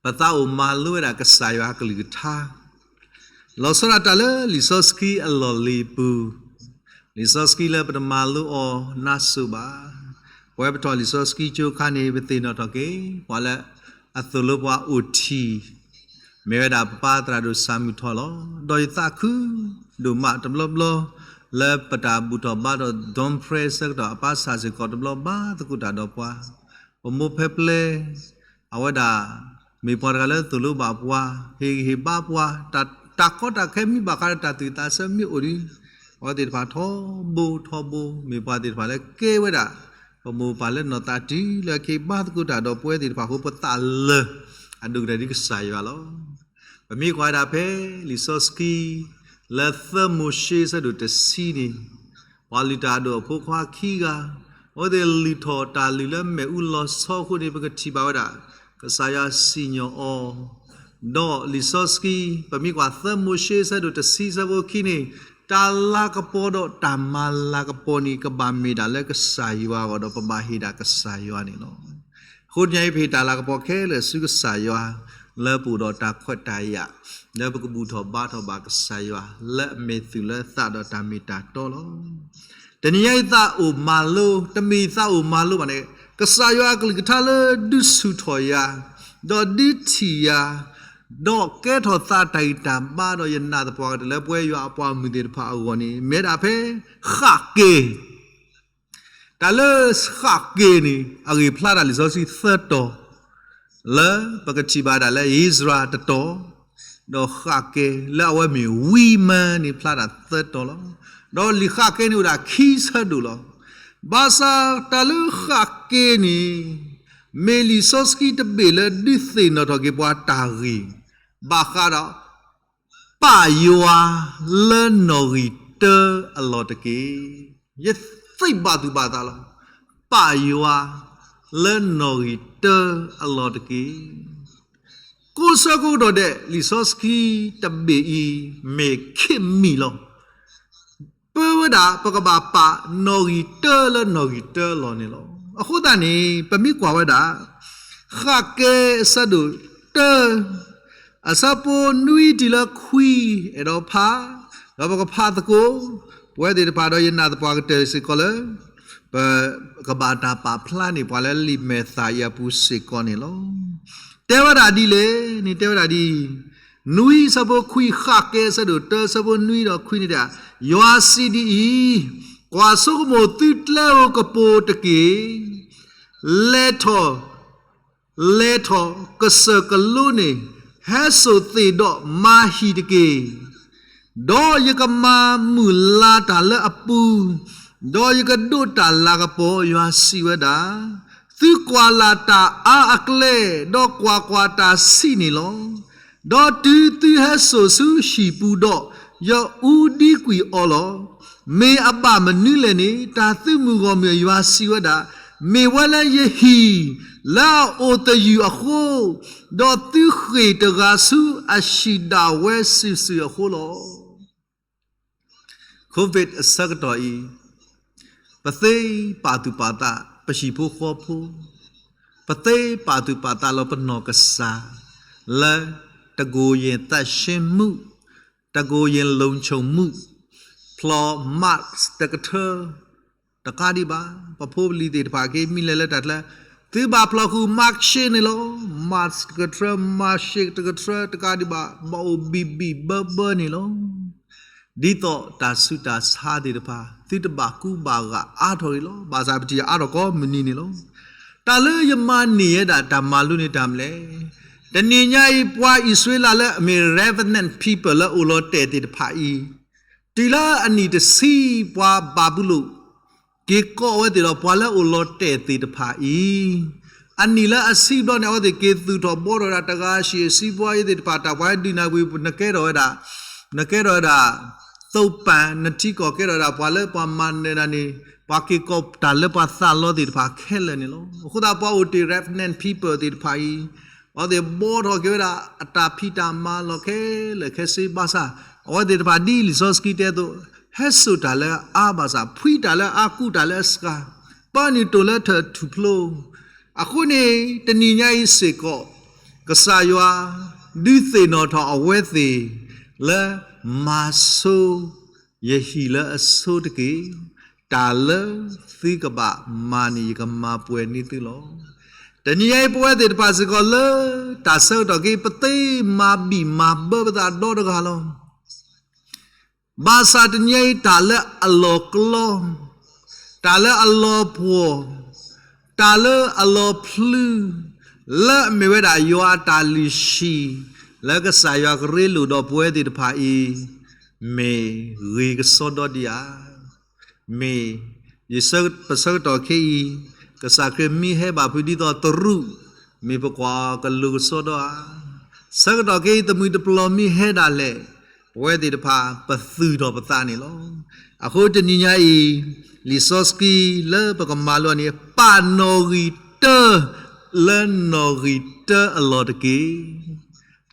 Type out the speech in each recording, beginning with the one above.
ပသးအိၣ်မၤလိဝဲဒၣ်ကစၢ်ယွၤအကလုၢ်ကထါ, လီၤဆီဒၣ်တၢ်လၢလံာ်စီဆှံအလီၢ်လံၤပူၤ, လံာ်စီဆှံလၢပတမၤလိအီၤနါစိၤဘၣ်. ပဝဲပထီၣ်လံာ်စီဆှံကၠိခါန့ၣ် ပသ့ၣ်နီၣ်ထီၣ်က့ၤ ပှၤလၢအသိၣ်လိပှၤအိၣ်ထံး မ့ၢ်ဝဲဒၣ်ပပၢ်သရၣ်ဒိၣ်စၢ်မုၢ်ထီၣ်လီၤ. ဒီးယသးခုဒိၣ်မးတဘျီဘျီ လၢပတၢ်ဘူၣ်ထီၣ်ဘါထီၣ် Don Prayer ဆၢကတီၢ် အပၢ်ဆၣ်စ့ၢ်ကီးတဘျီဘၣ်သကိးတၢ်ဒီးပှၤ, ပမိၢ်ဖဲပျဲ အဝဲဒၣ် မ့ၢ်ပှၤတဂၤလၢသိၣ်လိဘၣ်ပှၤ, ဟ့ၣ်ဂံၢ်ဟ့ၣ်ဘါပှၤ, တၢ်ကီတၢ်ခဲမ့ၢ်ဘၣ်ဃးဒီးတၢ်သူၣ်သးဆၢမ့ၢ်အိၣ်ဒီး အဝဲသ့ၣ်တဖၣ်ထီဘိထီဘိ မ့ၢ်ပှၤသ့ၣ်တဖၣ်လၢကဲဝဲဒၣ် ပမိၢ်ပၢ်လၢနီၢ်သးတုၤလၢက့ၤဘါသကိးတၢ်ဒီးပဝဲသ့ၣ်တဖၣ်အဃိ ပသးလၢာ်အဒိၣ်ကတၢၢ်ဒ်ကစၢ်ယွၤလီၤ. ပမ့ၢ်ကွၢ်ဝဲဒၣ်ဖဲလံာ်စီဆှံ လၢသၢမိၤၡ့ဆၢဒိၣ်တဆံန့ၣ် ပှၤလုၢ်တၢ်အဒိၣ်အဖိခွါခံဂၤ အဝဲသ့ၣ်လုၢ်ထီၣ်တၢ်လုၢ်လၢမ့ၣ်အူလီၤဆီအဃိန့ၣ် ပကထံၣ်ဘၣ်ဝဲဒၣ် ကစၢ်ယွၤစံၣ်ညီၣ်အီၤ, ဒီးလံာ်စီဆှံ ပမ့ၢ်ကွၢ်သၢမိၤၡ့ဆၢဒိၣ်တဆံဆၢဖိခံန့ၣ် တၢ်လၤကပီၤဒီးတၢ်မၤလၤကပီၤန့ၣ် ကဘၣ်မ့ၢ်ဒၣ်လၢကစၢ်ယွၤအဂီၢ်ဒီး ပဘၣ်ဟ့ၣ်ဒၣ်ကစၢ်ယွၤန့ၣ်လီၤ. အဃိတနံၤအံၤ ပဟ့ၣ်တၢ်လၤကပီၤခဲလၢာ်ဆူကစၢ်ယွၤ လၢပအိၣ်ဒီးတၢ်ခွဲးတၢ်ယာ် လၢပကဘူၣ်ထီၣ်ဘါထီၣ်ဘၣ်ကစၢ်ယွၤ လၢအမဲာ်သူၣ်လၢသးဒီးတၢ်မ့ၢ်တၢ်တီလီၤ. တနံၤညါအံၤသးအိၣ်မၤလိ, တမ့ၢ်သးအိၣ်မၤလိဘၣ်န့ၣ် ကစၢ်ယွၤအကလုၢ်ကထါလၢဒုးဆူၣ်ထီၣ်ယၤ, ဒီးဒုးထံၣ်ယၤ, ဒီးကဲထီၣ်သးတၢ်ဂံၢ်တၢ်ဘါဒီးယနာ်သပှၢ်ကတၢၢ်လၢပဝဲယွၤအပှၤဂီၢ်မုၢ်သ့ၣ်တဖၣ်အဂီၢ်န့ၣ် မ့ၢ်ဝဲဒၣ်ဖဲဃၣ်က့ၤ တၢ်လၢဃၣ်က့ၤန့ၣ် အဂ့ၢ်ဖျါဒၣ်လံာ်စီဆှံသၢတီၤ, လၢပကထံၣ်ဘၣ်ဒၣ်လၢဧ့စြၤတတီၤ, ဒီးဃၣ်က့ၤလၢအဝဲမ့ၢ်ဝံမၢ န့ၣ်ဖျါဒၣ်သၢတီၤလီၤ. ဒီးလံာ်ဃၣ်က့ၤန့ၣ်အိၣ်ဒၣ်ခံဆၢဒိၣ်လီၤ. ဘၣ်ဆၣ်တၢ်လၢဃၣ်က့ၤန့ၣ် မ့ၢ်လံာ်စီဆှံတဘ့ၣ်လၢဒုးသ့ၣ်နီၣ်ထီၣ်က့ၤပှၤတၢ်ဂ့ၢ် ဘၣ်ဃးဒီး ပာ်ယွၤလၢနီၣ်ဂံၢ်တၢအလီၢ်တက့ၢ်. ယသ့ဘၣ်သူၣ်ဘၣ်သးလီၤ. ပာ်ယွၤလၢနီၣ်ဂံၢ်တၢအလီၢ်တက့ၢ်. ကိးဆၢကိးကတီၢ်ဒဲး လံာ်စီဆှံတဘ့ၣ်အံၤ မ့ၢ်ခ့ၣ်မံၣ်လီၤ. ပဝဲဒၣ် ပကဘၣ်ပာ်နီၣ်ဂံၢ်တၢလၢနီၣ်ဂံၢ်တၢအလီၢ်န့ၣ်လီၤ. အဃိသတးန့ၣ် ပမ့ၢ်ကွၢ်ဝဲဒၣ် ဃၣ်က့ၤအဆၢဒိၣ်တၢ အဆၢဖိနွံတုၤလၢခွံ အဲၣ်ဒိးဖး, ဒီးပကဖးသကိး ပဝဲသ့ၣ်တဖၣ်ဒီးယနာ်သပှၢ်ကတၢၢ်စ့ၢ်ကီးလၢ ပကဘၣ်တၢ်ပာ်ဖျါန့ၢ်ပှၤလၢလံာ်မဲာ်သၣ်အံၤအပူၤစ့ၢ်ကီးန့ၣ်လီၤ. တဲဝဲဒၣ်ဒ်လဲၣ်န့ၣ် တဲဝဲဒၣ်ဒ်အံၤ, နွံဆၢဖိခွံ ဃၣ်က့ၤအဆၢဒိၣ်တၢဆၢဖိနွံဒီးခွံန့ၣ်တဲ, ယွၤစံးဒ်အံၤ, ကွၢ်ဆိကမိၣ်သုကျဲဧိၤကပိၤတက့ၢ်. လဲၤထီၣ် လဲၤထီၣ်ကစၢၢ်ကလိန့ၣ် ဟဲစိာ်သ့ၣ်ဒီးမၤဟံၣ်တက့ၢ်. ဒီးယကမၤမုာ်လၤတၢ်လၢအပူၤ, ဒီးယကဒိးတၢ်လၤကပီၤ, ယွၤစံးဝဲဒၣ်, သုကွၢ်လၢ်တၢ်အါအကျဲ, ဒီးကွၢ်ကွၢ်, တၢ်ဆံးန့ၣ်လီၤ. ဒီးတုၤသုဟဲစိာ်ဆူဟံၣ်ပူၤဒီး, ယအူဒံကွံာ်အီၤလီၤ. မ့ၢ်အဘၣ်မနုၤလဲၣ်န့ၣ်, တၢ်သုးမုၢ်ဂီၢ်မုၢ်အယွၤစံးဝဲဒၣ်, မ့ၢ်ဝဲလၢယဟံၣ်လၢအအိၣ်သယုၢ်အဃိ, ဒီးသုဃ့ၢ်တဂၤဆူအဟံၣ်ဒၣ်ဝဲစုာ်စုာ်အဃိလီၤ. COVID အဆၢကတီၢ်အံၤ, ပသ့ပာ်သူၣ်ပာ်သး ပဟံၣ်ဖိဃီဖိ, ပသ့ပာ်သူၣ်ပာ်သးလီၤပနီၢ်ကစၢ် လၢ တကိုယ်ရင်သန့်ရှင်းမှု, တကိုယ်ရင်လုံခြုံမှု, ဖျီၣ် mask တကထၢ တကးဒံးဘၣ်. ပဖိပလံၤသ့ၣ်တဖၣ်က့ၤ မ့ၢ်လဲၤလၢတၢ်ကျဲ, သုဘၣ်ဖျီၣ်ဃုာ် mask န့ၣ်လီၤ. mask တကထၢ mask တကထၢ တကးဒံးဘၣ်, ဘၣ်အိၣ်ဘံၣ်ဘံၣ်ဘၢဘၢန့ၣ်လီၤ. ဒ်သိးတၢ်ဆူးတၢ်ဆါသ့ၣ်တဖၣ် သုတဘၣ်ကူဘၣ်ဂာ်အါထီၣ်အံၤလီၤ. ဘၣ်ဆၣ်ပထံၣ်အါထီၣ်ကိးမုၢ်နံၤန့ၣ်လီၤ. တၢ်လၢယမၤန့ၢ်ဝဲဒၣ်တၢ်မၤလိန့ၣ်တၢ်မနုၤလဲၣ်. တနံၤညါအံၤ ပှၤအံၣ်စရ့လးလၢအမ့ၢ် remnant people လၢအိၣ်လီၤတဲာ်သ့ၣ်တဖၣ်အံၤ, တုၤလၢအနံၣ်တဆံ ပှၤဘၤဘူလိၣ် က့ၤကိးအဝဲသ့ၣ်ဒီး ပှၤလၢအိၣ်လီၤတဲာ်သ့ၣ်တဖၣ်အံၤ, အနံၣ်လၢအဆံဘျီန့ၣ် အဝဲသ့ၣ်က့ၤသူၣ်ထီၣ်ဘှီထီၣ်ဝဲဒၣ် တဂၤဆံးအဆံး ပှၤအံၤသ့ၣ်တဖၣ် တၢ်ပှၤဒုးနၤဝံၤ နကဲထီၣ်ဝဲဒၣ်, နကဲထီၣ်ဝဲဒၣ် သိပၣ် နထံကီၢ်ကဲထီၣ်ဝဲဒၣ် ပှၤလၢပှၤမၤနၢၤဒၣ်န့ၣ် ပှၤက့ၤကိးတၢ်လၢပှၤသးလီသ့ၣ်တဖၣ်ခဲလၢာ်န့ၣ်လီၤ. အဃိသတး ပှၤအိၣ်တ့ၢ် remnant people သ့ၣ်တဖၣ်အံၤ အဝဲသ့ၣ်ဘှီထီၣ်က့ၤဝဲဒၣ် အတၢ်ဖံးတၢ်မၤလီၢ်ခဲလၢာ်ခဲဆ့ဘၣ်ဆၣ်, အဝဲသ့ၣ်တဖၣ်ဒ်လံာ်စီဆှံတဲအသိး, ဟဲစိာ်တၢ်လၢအါဘၣ်ဆၣ်, ဖှံတၢ်လၢအါ ကူးတၢ်လၢအစှၤ, ပာ်နုာ်တိၢ်လၢထၢၣ်ထူၣ်ဖျိ, အဃိန့ၣ် တနံၤညါအံၤစ့ၢ်ကီး, ကစၢ်ယွၤဒုးသ့ၣ်နီၣ်ထီၣ်အဝဲသ့ၣ်လၢ မၤဆိယဟံၣ်လၢအဆိတက့ၢ်. တၢ်လၢသုကဘၣ်မၤန့ၣ် ယကမၤပှဲၤန့ၢ်သုလီၤ. တနံၤညါအံၤ ပဝဲသ့ၣ်တဖၣ်စ့ၢ်ကီးလၢ တၢ်ဆၢကတီၢ်ခဲအံၤ ပသ့မၤဘံၣ်မၤဘၢပသးဒီတဂၤလီၤ. ဘၣ်ဆၣ်တနံၤညါအံၤ တၢ်လၢအလီၤကျီ, တၢ်လၢအလီၤပှီၢ်, တၢ်လၢအလီၤဖျု, လၢအမ့ၢ်ဝဲဒၣ်ယွၤအတၢ်လုၢ်ဟံၣ် လၢကစၢ်ယွၤကရ့လိာ်ဒီးပဝဲသ့ၣ်တဖၣ်အံၤ မ့ၢ်ဂ့ၤကစီဒီဒံးဧါ. မ့ၢ် ယဆၢပဆၢကတီၢ်ခဲအံၤ ကစၢ်ခရံာ်မ့ၢ်ဟဲဘၣ်ဖုးဒ်သိးတရူး မ့ၢ်ပကွၢ်အီၤကလူၤကစီဒီဧါ. ဆၢကတီၢ်ခဲအံၤ သမုၢ်တပျီၤမ့ၢ်ဟဲဒၣ်လဲာ် ပဝဲသ့ၣ်တဖၣ် ပသုးထီၣ်ပသးန့ၣ်လီၤ. အဃိတနံၤညါအံၤ လံာ်စီဆှံလၢပကမၤလိန့ၣ် ပာ်နီၣ်ဂံၢ်တၢ လၢနီၣ်ဂံၢ်တၢအလီၢ်တက့ၢ်.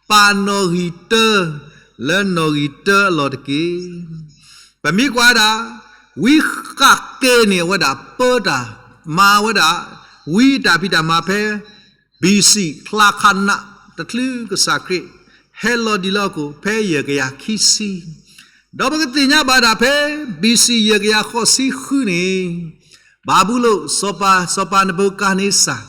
ပာ်နီၣ်ဂံၢ်တၢ လၢနီၣ်ဂံၢ်တၢအလီၢ်တက့ၢ်. ပမ့ၢ်ကွၢ်ဒၣ် ဝံဃးကဲန့ၣ် အဝဲဒၣ်ပၢတၢ်မၤဝဲဒၣ် ဝံတၢ်ဖံးတၢ်မၤဖဲ ဘီၣ်စံၣ် ချါခါနး တချုးကစၢ်ခရံာ် ဟဲလီၤတံၢ်လၢဟီၣ်ခိၣ် ဖဲယဲၢ်ကယၤခံဆံ ဒီးပကသ့ၣ်ညါဘၣ်ဒၣ်ဖဲ ဘီၣ်စံၣ် ယဲၢ်ကယၤဃိးဆံဃုန့ၣ် ဘၤဘူလိၣ် စီၤပၤ စီၤပၤနဘူၤခၣ်နံစၢ်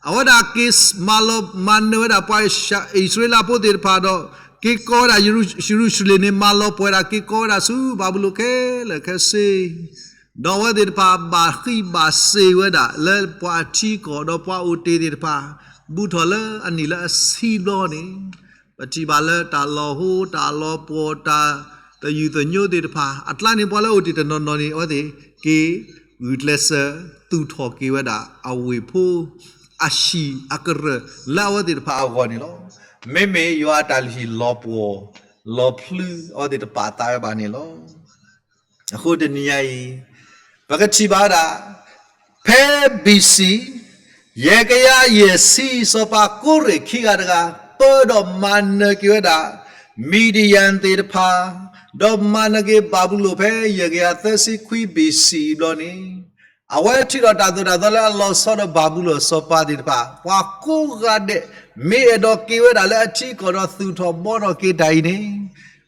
အဝဲဒၣ်က့ၤမၤလီၤမၤနၢၤဝဲဒၣ်ပှၤအံၣ်စရ့လးဖိသ့ၣ်တဖၣ်ဒီး က့ၤကီဝဲဒၣ်ယရူၤၡလ့ၣ်န့ၣ် မၤလီၤပှီၢ်ဝဲဒၣ် က့ၤကီဝဲဒၣ်ဆူဘၤဘူလိၣ်ခဲလၢာ်ခဲဆ့ ဒီးအဝဲသ့ၣ်တဖၣ်ဘၣ်ဃံးဘၣ်စ့ၤဝဲဒၣ်လၢပှၤအထံအကီၢ်ဒီးပှၤအိၣ်တ့ၢ်သ့ၣ်တဖၣ် ဘူးထီၣ်လၢအနံၣ်လၢအဆံဘျီန့ၣ် ပထံၣ်ဘၣ်လၢတၢ်လီၤဟိ တၢ်လီၤပှီၢ် တၢ်သယုၢ်သညိသ့ၣ်တဖၣ် အကျါန့ၣ် ပှၤလၢအအိၣ်တ့ၢ်တနီၤနီၤန့ၣ် အဝဲသ့ၣ်က့ၤဂုာ်ကျဲးစၢးသူၣ်ထီၣ်က့ၤဝဲဒၣ်အဝ့ၢ်ဖိ အဟံၣ်အကရၢၢ်လၢအဝဲသ့ၣ်တဖၣ်အဂီၢ်န့ၣ်လီၤ. မ့မ့ၢ်ယွၤအတၢ်လုၢ်ဟံၣ်လီၤပှီၢ် လီၤဖျုးအဝဲသ့ၣ်တပာ်သးဝဲဘၣ်န့ၣ်လီၤ. အဃိတနံၤညါအံၤ ပကထံၣ်ဘၣ်ဝဲဒၣ် ဖဲ ဘီၣ်စံၣ် ယဲၢ်ကယၤယဲၢ်ဆံ စီၤပၤကိရ့ၣ်ခံဂၤတဂၤ ပၢဒီးမၤနၢၤက့ၤဝဲဒၣ် မံၤဒယၣ်သ့ၣ်တဖၣ် ဒီးမၤနၢၤက့ၤဘၤဘူလိၣ်ဖဲ ယဲၢ်ကယၤသၢဆံခွံ ဘီၣ်စံၣ်အံၤဘျီန့ၣ် အဝဲထုးထီၣ်တၢ်သိၣ်တၢ်သီလၢအလီၤဆီဒီးဘၤဘူလိၣ်စီၤပၤသ့ၣ်တဖၣ် ပှၤကိးဂၤဒဲး မ့ၢ်အဲၣ်ဒိးက့ၤဝဲဒၣ်လၢအထံအကီၢ်ဒီးသူၣ်ထီၣ်ဘှီထီၣ်က့ၤတၢ်အံၤန့ၣ်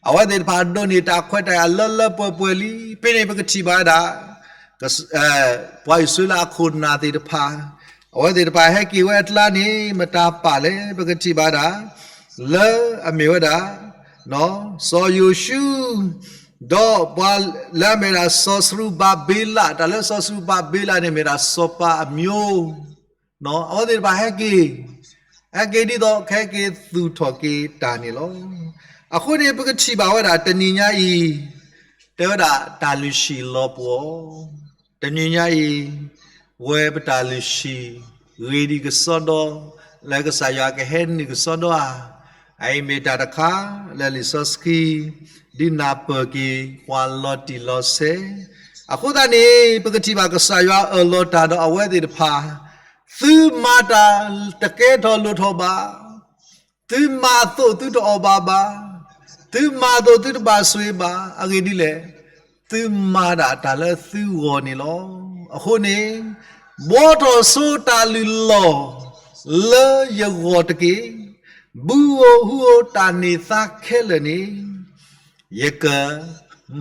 အဝဲသ့ၣ်တဖၣ်ဒိးန့ၢ်တၢ်ခွဲးတၢ်ယာ်လၢလၢပှဲၤပှဲၤလံ. ဖဲန့ၣ်ပကထံၣ်ဘၣ်ဝဲဒၣ် ပှၤအံၣ်စရ့လးအခိၣ်နၢ်သ့ၣ်တဖၣ် အဝဲသ့ၣ်တဖၣ်ဟဲက့ၤဝဲအကျါန့ၣ် မတၤပာ်လဲၣ် ပကထံၣ်ဘၣ်ဝဲဒၣ် လၢအမ့ၢ်ဝဲဒၣ် စီၤယိၤၡူ ဒီးပှၤလၢအမ့ၢ်ဝဲဒၣ်စီၤစရူၤဘၤဘ့လး တၢ်လၢစီၤစရူၤဘၤဘ့လးန့ၣ် မ့ၢ်ဝဲဒၣ်စီၤပၤအမျိုး အဝဲသ့ၣ်တဖၣ်ဟဲက့ၤ ဟဲက့ၤဒ်သိးကဟဲက့ၤသူၣ်ထီၣ်က့ၤတၢ်န့ၣ်လီၤ. အဃိန့ၣ် ပကထံၣ်ဘၣ်ဝဲဒၣ်တနံၤညါအံၤ တဲဝဲဒၣ်တၢ်လုၢ်ဟံၣ်လီၤပှီၢ် တနံၤညါအံၤ ပဝဲပတၢ်လုၢ်ဟံၣ် ဂ့ၤဒံးကစီဒီ လၢကစၢ်ယွၤကဟဲနုာ်ကစီဒီဧါ. အအံၤမ့ၢ်တၢ်တခါလၢလံာ်စီဆှံ ဒုးနၢ်ပၢၢ်က့ၤပှၤလီၤတံၢ်လီၤဆဲး, အဃိသတးန့ၣ် ပကထံၣ်ဘၣ်ကစၢ်ယွၤအၢၣ်လီၤတၢ်ဒီးအဝဲသ့ၣ်တဖၣ်, သုမၤတၢ်တကဲထီၣ်လိၣ်ထီၣ်ဘၣ်, သုမၤအသိးသုတအီၣ်ဘၣ်ဘၣ်, သုမၤအသိးသုတဘၣ်ဆိၣ်ဂ့ၤဘၣ်, အဂ့ၢ်ဒ်လဲၣ်, သုမၤဒၣ်တၢ်လၢသုဂီၢ်န့ၣ်လီၤ. အဃိန့ၣ် ဘှီထီၣ်ဆိတၢ်လုၢ်လီၢ်လၢယဂီၢ်တက့ၢ်. ဘုဧိၤဟုဧိၤတၢ်န့ၢ်သါခဲလၢာ်န့ၣ် ယက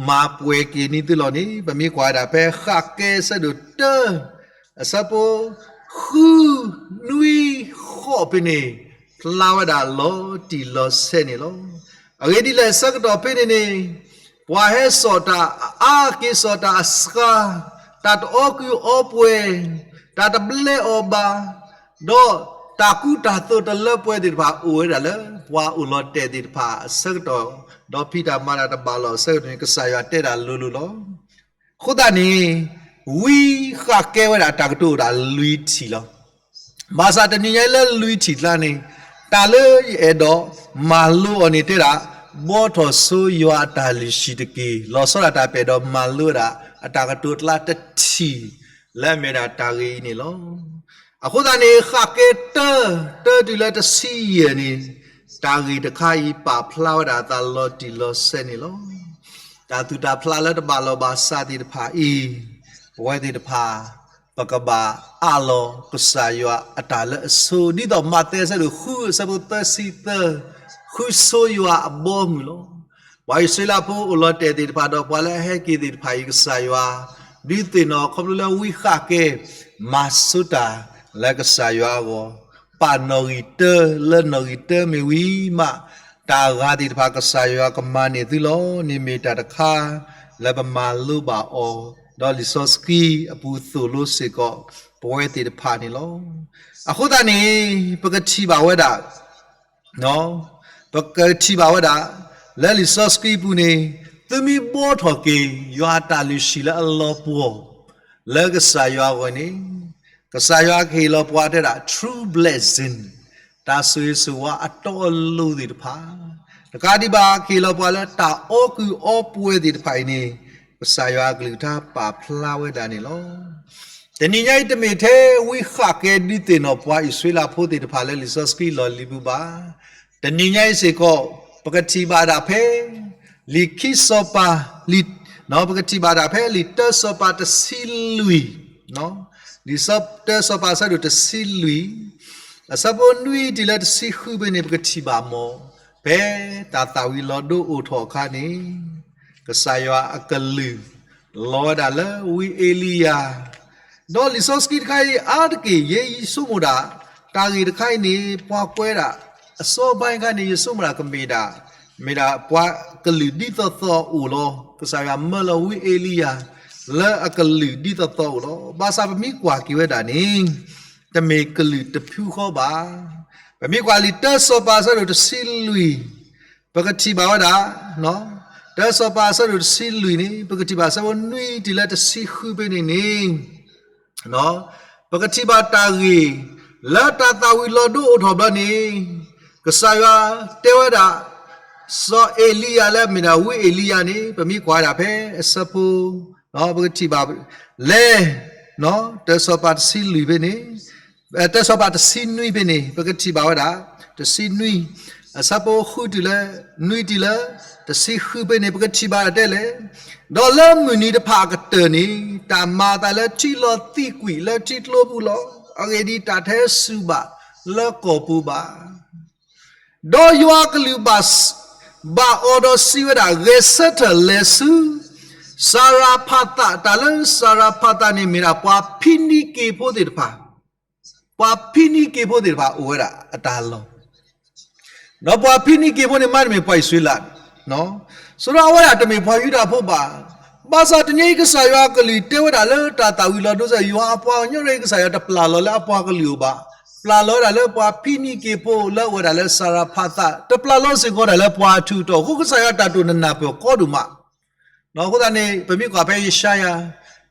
မၤပှဲၤက့ၤန့ၢ်သုလီၤန့ၣ် ပမ့ၢ်ကွၢ်ဝဲဒၣ်ဖဲဃးကဲအဆၢဒိၣ်တၢ အဆၢဖိ ဃု နွံ ဃိးဖဲန့ၣ် ဖျါဝဲဒၣ်လီၤတံၢ်လီၤဆဲးန့ၣ်လီၤ. အဂ့ၢ်ဒ်လဲၣ်ဆၢကတီၢ်ဖဲန့ၣ်န့ၣ် ပှၤဟဲစိာ်တၢ်အါက့ၤစိာ်တၢ်အစှၤ, တၢ်တအီကုၢ်အီပှဲၤ, တၢ်တဘျဲအီၣ်ဘၣ်, ဒီးတၢ်ကူတၢ်သိးတလၢပှဲၤသ့ၣ်တဖၣ်အိၣ်ဝဲဒၣ်လၢ ပှၤအိၣ်လီၤတဲာ်သ့ၣ်တဖၣ်အဆၢကတီၢ်, ဒီးဖံးတၢ်မၤတၢ်တဘၣ်လီၤအဆၢကတီၢ်န့ၣ် ကစၢ်ယွၤတဲတၢ်လိၤလိၤလီၤ. အဃိသတးန့ၣ် ဝံဃးကဲဝဲဒၣ်တၢ်ကတိၤဒၣ်လွံၢ်ထံၣ်လီၤ. ဘၣ်ဆၣ်တနံၤညါလၢလွံၢ်ထံၣ်ကျါန့ၣ် တၢ်လၢယအဲၣ်ဒိးမၤလိအီၤန့ၣ်တဲဒၣ် ဘှီထီၣ်ဆိယွၤအတၢ်လုၢ်ဟံၣ်တက့ၢ်. လီၤဆီဒၣ်တၢ်ပအဲၣ်ဒိးမၤလိဝဲဒၣ် အတၢ်ကတိၤကျါတထံၣ် လၢအမ့ၢ်ဒၣ်တၢ်ဂ့ၢ်အံၤန့ၣ်လီၤ. အဃိသတးန့ၣ် ဃးကဲတၢ တၢတုၤလၢတဆံယဲၢ်န့ၣ် တၢ်ဂ့ၢ်တခါအံၤပာ်ဖျါဝဲဒၣ်အသးလီၤတံၢ်လီၤဆဲးန့ၣ်လီၤ. တၢ်သူၣ်တၢ်ဖျးလၢတဘၣ်လီၢ်ဘၣ်စးသ့ၣ်တဖၣ်အံၤ ပဝဲသ့ၣ်တဖၣ် ပကဘၣ်အးလီၤကစၢ်ယွၤအတၢ်လၢအဆိ, ဒ်သိးမးသဲအဆၢဒိၣ်ဃုအဆၢဖိသၢဆံသၢ, ဃုဆိယွၤအဘီအမုၢ်လီၤ. ပှၤအံၣ်စရ့လးဖိအိၣ်လီၤတဲာ်သ့ၣ်တဖၣ်ဒီး ပှၤလၢအဟဲက့ၤသ့ၣ်တဖၣ်အံၤ ကစၢ်ယွၤ ဒုးသ့ၣ်နီၣ်ခီဖျိလၢဝံဃးကဲ မၤဆိတၢ်လၢကစၢ်ယွၤအဂီၢ်, ပာ်နီၣ်ဂံၢ်တၢလၢနီၣ်ဂံၢ်တၢမ့ၢ်ဝံၤမး, တၢ်အဂၤသ့ၣ်တဖၣ်ကစၢ်ယွၤကမၤန့ၢ်သုလီၤ. န့ၣ်မ့ၢ်တၢ်တခါလၢပမၤလိဘၣ်အီၤ, ဒီးလံာ်စီဆှံအပူၤသိၣ်လိစ့ၢ်ကီး ပဝဲသ့ၣ်တဖၣ်န့ၣ်လီၤ. အဃိသတးန့ၣ် ပကထံၣ်ဘၣ်ဝဲဒၣ် ပကထံၣ်ဘၣ်ဝဲဒၣ် လၢလံာ်စီဆှံအပူၤန့ၣ် သုမ့ၢ်ဘှီထီၣ်က့ၤ ယွၤအတၢ်လုၢ်ဟံၣ်လၢအလီၤပှီၢ် လၢကစၢ်ယွၤအဂီၢ်န့ၣ် ကစၢ်ယွၤကဟ့ၣ်လီၤပှၤတဲဒၣ် true blessing, တၢ်ဆိၣ်ဂ့ၤဆိၣ်ဝါအတီအလိၤသ့ၣ်တဖၣ်, တကးဒံးဘၣ် ကဟ့ၣ်လီၤပှၤလၢတၢ်အီၣ်ကုၢ်အီပှဲၤသ့ၣ်တဖၣ်အံၤန့ၣ် ကစၢ်ယွၤအကလုၢ်ကထါပာ်ဖျါဝဲဒၣ်န့ၣ်လီၤ. တနံၤညါအံၤတမ့ၢ်ထဲဝံဃးကဲဒုးသ့ၣ်နီၣ်ပှၤအံၣ်စရ့လးဖိသ့ၣ်တဖၣ်လၢလံာ်စီဆှံလီၢ်လံၤပူၤဘၣ်. တနံၤညါအံၤစ့ၢ်ကီး ပကထံၣ်ဘၣ်ဒၣ်ဖဲ လံာ်ခံစီၤပၤ လံာ် ပကထံၣ်ဘၣ်ဒၣ်ဖဲလံာ်တၢစီၤပၤတဆံလွံၢ်, လံာ်တၢစီၤပၤအဆၢဒိၣ်တဆံလွံၢ်, အဆၢဖိနွံတုၤလၢတဆံဃုဖဲန့ၣ် ပကထံၣ်ဘၣ်မ့ၢ် ဖဲတၢ်သၣ်ဝံၤလီၤဒိအိၣ်ထီၣ်အခါန့ၣ် ကစၢ်ယွၤအကလုၢ် လီၤဝဲဒၣ်လၢဝံအ့လံယၤ, ဒီးလံာ်စီဆှံတခါအံၤအါတက့ၢ် ယဲယဆိကမိၣ်ဒၣ် တၢ်ဂ့ၢ်တခါအံၤန့ၣ် ပှၤကွဲးဒၣ် အစီၤပၤအခါန့ၣ် ယဆိကမိၣ်ဒၣ်ကမ့ၢ်ဒၣ် မ့ၢ်ဒၣ်ပှၤကလုာ်ဒ်သိးသိးအိၣ်လီၤ. ကစၢ်ယွၤမၢလီၤဝံအ့လံယၤ လၢအကလုာ်ဒ်သိးသိးအိၣ်လီၤ. ဘၣ်ဆၣ်ပမ့ၢ်ကွၢ်က့ၤဝဲဒၣ်န့ၣ် တမ့ၢ်ကလုာ်တဖုဃီဘၣ်. ပမ့ၢ်ကွၢ်လံာ်တၢစီၤပၤအဆၢဒိၣ်တဆံလွံၢ် ပကထံၣ်ဘၣ်ဝဲဒၣ် တၢစီၤပၤအဆၢဒိၣ်တဆံလွံၢ်န့ၣ် ပကထံၣ်ဘၣ်အဆၢဖိနွံတုၤလၢတဆံဃုဖဲန့ၣ်န့ၣ် ပကထံၣ်ဘၣ်တၢ်ဂ့ၢ် လၢတၢ်သၣ်ဝံၤလီၤဒိအိၣ်ထီၣ်ဘျီန့ၣ် ကစၢ်ယွၤတဲဝဲဒၣ် စီၤအ့လံယၤလၢအမ့ၢ်ဒၣ်ဝံအ့လံယၤန့ၣ် ပမ့ၢ်ကွၢ်ဝဲဒၣ်ဖဲအဆၢဖိ ပကထံၣ်ဘၣ် လဲၤ တၢစီၤပၤတဆံလွံၢ်ဖဲန့ၣ် တၢစီၤပၤတဆံနွံဖဲန့ၣ် ပကထံၣ်ဘၣ်ဝဲဒၣ် တဆံနွံ အဆၢဖိဃုတုၤလၢ နွံတုၤလၢ တဆံဃုဖဲန့ၣ် ပကထံၣ်ဘၣ်ဒၣ်တဲလဲၣ်, ဒီးလၢမုၢ်နံၤတဖၣ်အကတၢၢ်န့ၣ် တၢ်မၤအသးလၢထံလီၤသံကွံာ်လၢထံကျိပူၤလီၤ. အဂ့ၢ်ဒ်အံၤ, တၢ်တဟဲစူၤဘၣ်လၢကီၢ်ပူၤဘၣ်. ဒီးယွၤအကလုၢ်ဘၣ် ဘၣ်အီၤဒီးစံးဝဲဒၣ်, ဂဲၤဆၢထၢၣ်လဲၤဆူ စၤရဖးသး, တၢ်လၢစၤရဖးသးန့ၣ်မ့ၢ်ဒၣ်ပှၤဖံနံက့ၤဖိသ့ၣ်တဖၣ်, ပှၤဖံနံက့ၤဖိသ့ၣ်တဖၣ်အိၣ်ဝဲဒၣ်အတၢ်လီၢ် ဒီးပှၤဖံနံက့ၤဖိန့ၣ်မ့တမ့ၢ်ပှၤအံၣ်စရ့လး, ဆိဒီးအဝဲဒၣ်တမ့ၢ်ပှၤယူဒၤဖိဘၣ်. ဘၣ်ဆၣ်တနံၤအံၤကစၢ်ယွၤအကလုၢ်တဲဝဲဒၣ်လၢတၢ်သၣ်ဝံၤလီၤဒိစ့ၢ် ယွၤအပှၤကညီရ့ကစၢ်ယွၤတပျၢ်လီၤလၢအပှၤကလုာ်အိၣ်ဘၣ်, ပျၢ်လီၤဝဲဒၣ်လၢပှၤဖံနံက့ၤဖိလၢအအိၣ်ဝဲဒၣ်လၢစၤရဖးသး, တပျၢ်လီၤစ့ၢ်ကီးဒၣ်လၢပှၤအထူးအတီၤ, အဃိကစၢ်ယွၤတၢ်တိၢ်နနၢ်ပၢၢ်ကီဒိၣ်မး အဃိသတးန့ၣ် ပမ့ၢ်ကွၢ်ဖဲယၡါယၤ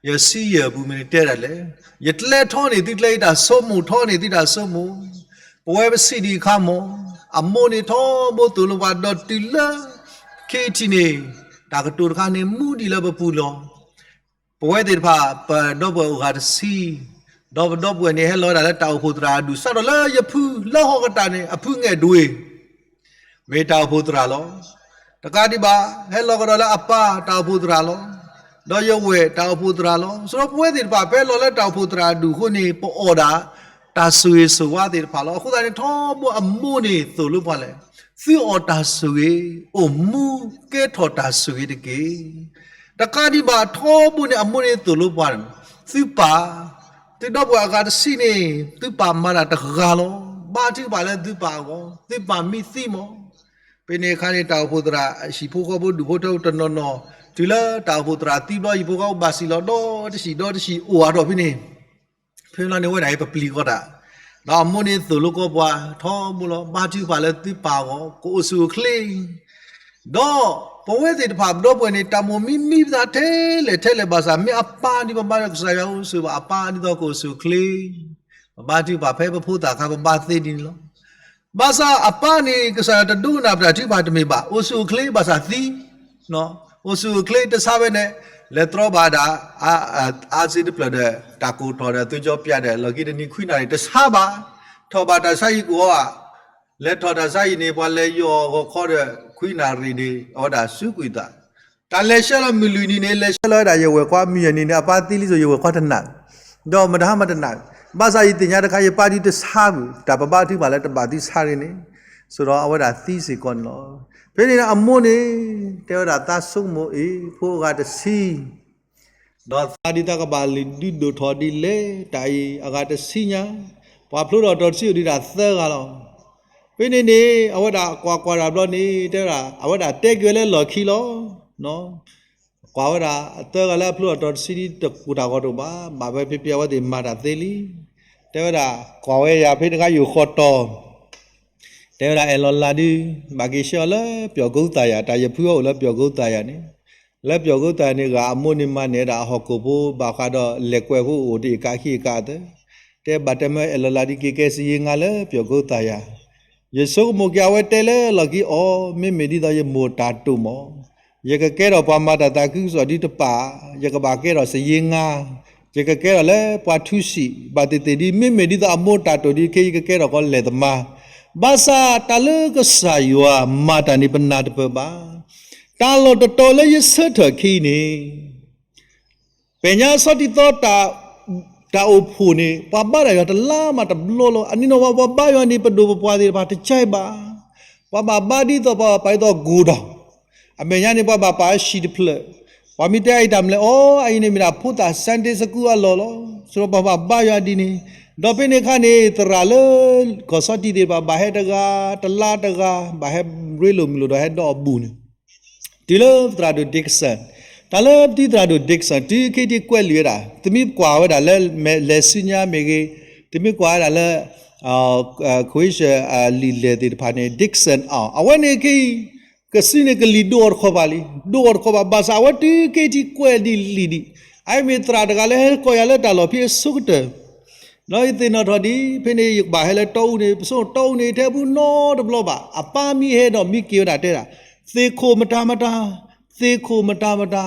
ယဲၢ်ဆံယဲၢ်အပူၤမ့ၢ်န့ၣ်တဲဒၣ်လဲၣ်, ယကျဲထီန့ၢ်သုကျဲအံၤတၢ်ဆိကမိၣ် ထီန့ၢ်သုတၢ်ဆိကမိၣ်, ပဝဲပစံးဒံးအခါမ့ၢ် အမိၢ်န့ၣ်ထီဘိသိၣ်လိပှၤဒီးတုၤလၢ ခံထံၣ်န့ၣ် တၢ်ကတိၤတခါန့ၣ်မူဒံးလၢပပူၤလီၤ. ပဝဲသ့ၣ်တဖၣ် ပဒီပုၢ်ဝဲၢ်အိၣ်ဂၤတဆံ, ဒီးပဒီပုၢ်ဝဲၢ်န့ၣ် ဟဲလီၤဝဲဒၣ်လၢတၢ်အိၣ်ဖှိၣ်သရၣ်အဒူၣ် စးထီၣ်လၢယဖုလၢဟီၣ်ကတၢၢ်န့ၣ် အဖုငဲၢ်ဒွံၣ် မ့ၢ်တၢ်အိၣ်ဖှိၣ်သရၣ်လီၤ. တကးဒံးဘၣ် ဟဲလီၤကဒီးလၢအပၢ်တၢ်အိၣ်ဖှိၣ်သရၣ်လီၤ. ဒီးယဝဲၢ်တၢ်အိၣ်ဖှိၣ်သရၣ်လီၤ. ဆိဒီးပဝဲသ့ၣ်တဖၣ် ပဟဲလီၤလၢတၢ်အိၣ်ဖှိၣ်သရၣ်အဒူၣ်အဃိန့ၣ် ပအီၣ်ဒၣ်တၢ်ဆိၣ်ဂ့ၤဆိၣ်ဝါသ့ၣ်တဖၣ်လီၤ. အဃိသတးန့ၣ် ထီဘိအမိၢ်န့ၣ်သိၣ်လိပှၤလဲၣ်, သုအီၣ်တၢ်ဆိၣ်ဂ့ၤ, အိၣ်မူကဲထီၣ်တၢ်ဆိၣ်ဂ့ၤတက့ၢ်. တကးဒံးဘၣ် ထီဘိန့ၣ်အမိၢ်န့ၣ်သိၣ်လိပှၤန့ၣ် သုပၢ် သုဒီပုၢ်ဝဲၢ်အဂၤတဆံန့ၣ် သုပၢ်မၤတၢ်တဂၤလီၤ. ဘါထုကဖၣ်လၢသုပၢ်အဂီၢ်, သုပၢ်မ့ၢ်သံမး. ဖဲန့ၣ်အခါန့ၣ် တၢ်အိၣ်ဖှိၣ်သရၣ် ဟံၣ်ဖိဃီဖိဒူၣ်ဖိထၢဖိတနီၤနီၤ, တုၤလၢတၢ်အိၣ်ဖှိၣ်သရၣ်သံဘျီ ဟံၣ်ဖိဃီဖိဘၣ်စံၣ်လီၤဒီတဆံၣ်ဒီတဆံၣ်အိၣ်အါထီၣ်ဖဲန့ၣ်, ဖဲန့ၣ်ဝဲဒၣ်အံၤပပျံၤဃီတၢ်, ဒီးအမိၢ်န့ၣ်သိၣ်လိကီၢ်ပှၤထီဘိလီၤ. ဘါထုကဖၣ်လၢသုပၢ်အဂီၢ် ကအိၣ်ဆူၣ်အိၣ်ချ့ ဒီးပဝဲသ့ၣ်တဖၣ်ပဒီပုၢ်ဝဲၢ်န့ၣ် တၢ်မိၣ်မံမံပသးထဲလဲၣ်ထဲလဲၣ်ဘၣ်ဆၣ် မ့ၢ်အပၢ်ဒ်ပဘါဒီးကစၢ်ယွၤအိၣ်ဆိးဘၣ် အပၢ်ဒ်သိးကအိၣ်ဆူၣ်အိၣ်ချ့, ပဘါထုကဖၣ်ဖဲပဖိသၣ်အခါ ပဘါသ့ဒ်န့ၣ်လီၤ. ဘၣ်ဆၣ်အပၢ်န့ၣ် ကစၢ်ယွၤတဒိကနၣ်ပတၢ်ထုကဖၣ်တမ့ၢ်ဘၣ်, အိၣ်ဆူၣ်အိၣ်ချ့ဘၣ်ဆၣ်သံ, အိၣ်ဆူၣ်အိၣ်ချ့တဆါဘဲန့ၣ်, လဲၤတြီဘၣ်ဒၣ် အါစ့တဖျၢၣ်ဒီး တၢ်ကိၢ်ထီၣ်ဒီး သွေးကြောပြတ်ဒီး လီၢ်ခံတနံၤခွံနၣ်ရံၣ်တဆါဘၣ်, ထီၣ်ဘၣ်တၢ်ဆါဟံၣ်ကဝီၤဧါ လဲၤထီၣ်တၢ်ဆါဟံၣ်န့ၣ် ပှၤလဲၤယီၢ်ဂီၤခီဒီး ခွံနၣ်ရံၣ်န့ၣ် အဝဲဒၣ်စူးကွံာ်သး, တၢ်လဲၤဆှၢလီၤမုၢ်လွံၢ်နံၤန့ၣ် လဲၤဆှၢလီၤဝဲဒၣ်ယဝဲၢ်ခွါ မုၢ်ယဲၢ်နံၤန့ၣ် အပၢ်သံလံစိၤယဝဲၢ်ခွါတနာ်, ဒီးမတၤဟါမတနာ်, ဘၣ်ဆၣ်ယသ့ၣ်ညါတခါ ယပၢ်ဒုးတဆါဘၣ်, တၢ်ပဘါထုကဖၣ်လၢတဘၣ်သံဆါဂ့ၤန့ၣ်, ဆိးဒီးအဝဲဒၣ်သံစ့ၢ်ကီးန့ၣ်လီၤ. ဖဲန့ၣ်အမိၢ်န့ၣ် တဲဝဲဒၣ်သးဆိကမိၣ်အံၤ ဖိအဂၤတဆံ ဒီးသးဒ်သးကဘၣ်လုၢ်ဒုးဒိၣ်ထီၣ်ဒ်လဲၣ်တၢ်အံၤ အဂၤတဆံညါ, ပှၤဖျိထီၣ်တီၤတဆံအိၣ်ဒံးဒၣ်သၢဂၤလီၤ. ဖဲန့ၣ်န့ၣ် အဝဲဒၣ်ကွၢ်ကွၢ်တၢ်ဘျီန့ၣ် တဲဝဲဒၣ် အဝဲဒၣ်တဲက့ၤဝဲလၢလီၢ်ခံလီၤ. ကွၢ်ဝဲဒၣ် သၢဂၤလၢအဖျိထီၣ်တီၤတဆံဒ်တကူၣ်တၢ်ဂီၤတအိၣ်ဘၣ်, ဘၣ်ဝဲဖဲဖဲအဝဲသ့ၣ်မၤတၢ်သ့လံ. တဲဝဲဒၣ် ကွၢ်ဝဲယၤဖဲတခါယိၤဃီတီၤ တဲဝဲဒၣ်အဲၣ်လီၤလးဒုး ဘၣ်က့ၤဆှၢအီၤလၢပျီၣ်ကိသၣ်ယၤ, တၢ်ယဖုအအိၣ်လၢပျီၣ်ကိသၣ်ယၤန့ၣ်, လၢပျီၣ်ကိသၣ်ယၤန့ၣ် ဂၤအမိၢ်န့ၣ်မၤန့ၢ်ဒၣ်အဟီၣ်ခိၣ်ဖိ ဘၣ်ဃးဒီးလဲၤကွဲးဖိအိၣ်တ့ၢ်ကးခံကးအသး, တဲဘၣ်တဲမၢအဲၣ်လီၤလးဒုးက့ၤကဲစယ့ငါလၢပျီၣ်ကိသၣ်ယၤ, ယဆိကမိၣ်က့ၤအဝဲတဲလၢလီၢ်ခံအီၤ, မ့မ့ၢ်ဒ်သိးယမိၢ်တၢ်တိာ်မး ယကကဲထီၣ်ပှၤမၤတၢ်သးခုကစီၣ်ဒ်တပၤ, ယကဘၣ်ကဲထီၣ်စယ့ငါ, ယကကဲထီၣ်လၢပှၤထူစံး, ဘၣ်သ့ၣ်သ့ၣ်ဒ် မ့မ့ၢ်ဒ်သိးအမိၢ်တၢ်တိာ်ဒ်ခဲအံၤ ယကကဲထီၣ်ကီးလဲၤသမါ, ဘၣ်ဆၣ်တၢ်လၢကစၢ်ယွၤမၤတၢ်န့ၣ် ပနၢ်တပၢၢ်ဘၣ်. တၢ်လီၢ်တတီၤလၢယဆၢထၢၣ်ခံအံၤန့ၣ် ပညါဆီတံသီ တၢ်အိၣ်ဖှိၣ်န့ၣ် ပှၤဘါတၢ်ယွၤတလါမးတဘျီလီၤ. အနံၤနီၢ်ဝဲ ပှၤဘါယွၤန့ၣ် ပဒိၣ်ပပှၢ်သ့ၣ်တဖၣ်တကဲဘၣ်. ပှၤဘၣ်ဘါဒ်သိး ပှၤဘၣ်ပာ်ဒ်သိးကိၢ်ဒီး, အမဲာ်ညါန့ၣ် ပှၤဘၣ်ပာ်အဟံၣ်တဖျၢၣ်, ပှၤမ့ၢ်တဲအံၤတၢ်မနုၤလဲၣ် အီ အအံၤန့ၣ်မ့ၢ်ဒၣ်ဖိသၣ် Sunday School အလီၢ်လီၤ. ဆိဒီးပှၤဘၣ်ဘါယွၤဒ်န့ၣ်, ဒီးဖဲန့ၣ်အခါန့ၣ် သရၣ်လၢ ကီၢ်ဆီတံသ့ၣ်တဖၣ် ဘၣ်ဟဲတဂၤ, တလါတဂၤ, ဘၣ်ဟဲရ့လိာ်မုာ်လိာ်ဒီးဟဲဒီးအဘူးန့ၣ် တုၤလၢသရၣ်ဒိၣ် Dixon, တၢ်လၢပတံၤသရၣ်ဒိၣ် Dixon တုၤခဲအံၤကွဲးလံာ်ဝဲဒၣ်, တမ့ၢ်ကွၢ်ဝဲဒၣ်လၢ လဲၤဆူညါမ့ၢ်ဂ့ၤ, တမ့ၢ်ကွၢ်ဝဲဒၣ်လၢ Quench လံာ်လဲၢ်သ့ၣ်တဖၣ်န့ၣ် Dixon အီၤ အဝဲန့ၣ်ခဲအံၤ ကစုန့ၣ်ကလံၤဒိၣ်အီၤတခီပၤလံ, ဒိၣ်အီၤတခီပၤ ဘၣ်ဆၣ်အဝဲတုၤခဲအံၤကွဲးဒံးလံာ်ဒံး, အအံၤမ့ၢ်သရၣ်တဂၤလၢဟဲကိးယၤလၢတၢ်လီၢ်ဖဲအဆိကတၢၢ် ဒီးယသ့ၣ်နီၣ်ထီၣ်ဒ် ဖဲန့ၣ်ယကဘၣ်ဟဲလၢတီအူန့ၣ် ပဆိကမိၣ်တီအူန့ၣ် ထဲပူၤနီတဘျီဘၣ်, အပၢ်မ့ၢ်ဟဲဒီးမ့ၢ်က့ၤဝဲဒၣ်တဲဒၣ်, သ့ၣ်ခိၣ်မတၤမတၤ, သ့ၣ်ခိၣ်မတၤမတၤ,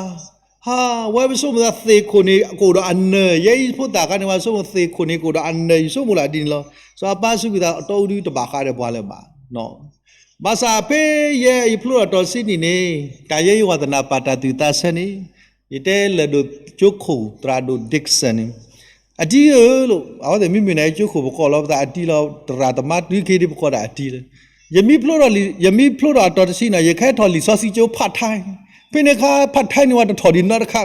ဟါ, ဝဲပဆိကမိၣ်သးသ့ၣ်ခိၣ်န့ၣ် ကအိၣ်ဒီးအနၢၤ, ယဲအံၤဖိသၣ်ခါန့ၣ် ပှၤဆိကမိၣ်သ့ၣ်ခိၣ်န့ၣ် ကအိၣ်ဒီးအနၢၤ ယဆိကမိၣ်လၢဒ်န့ၣ်လီၤ. စီၤအပၢ်စူးကွံာ်သးတီအူဒုတဘၣ်ဃးဒီးပှၤလၢၤဘၣ် ဘၣ်ဆၣ်ဖဲယဲယဖျိထီၣ်တီၤတဆံနံၣ်န့ၣ် တၢ်ယဲယဝၤသနာ်ပာ်တၢ်သူၣ်သးဆၢန့ၣ်, ယတဲလၢၢ်ဒိၣ်ကၠိခိၣ် သရၣ်ဒိၣ် Dixon န့ၣ်, အတံၤဧၢလီၤ, အဝဲသ့ၣ်မ့မ့ၢ်န့ၣ် ကၠိခိၣ်ပကိးလီၤပသးအတံၤလီၤ, သရၣ်သမါတုၤခဲဒ်ပကိးဒၣ်အတံၤလီၤ. ယမ့ၢ်ဖျိထီၣ်တီၤတဆံန့ၣ် ယကဟဲထီၣ်လံာ်စီဆှံကၠိ part time, ဖဲန့ၣ်အခါ part time န့ၣ် ပှၤတထီၣ်ဒံးနီတခါ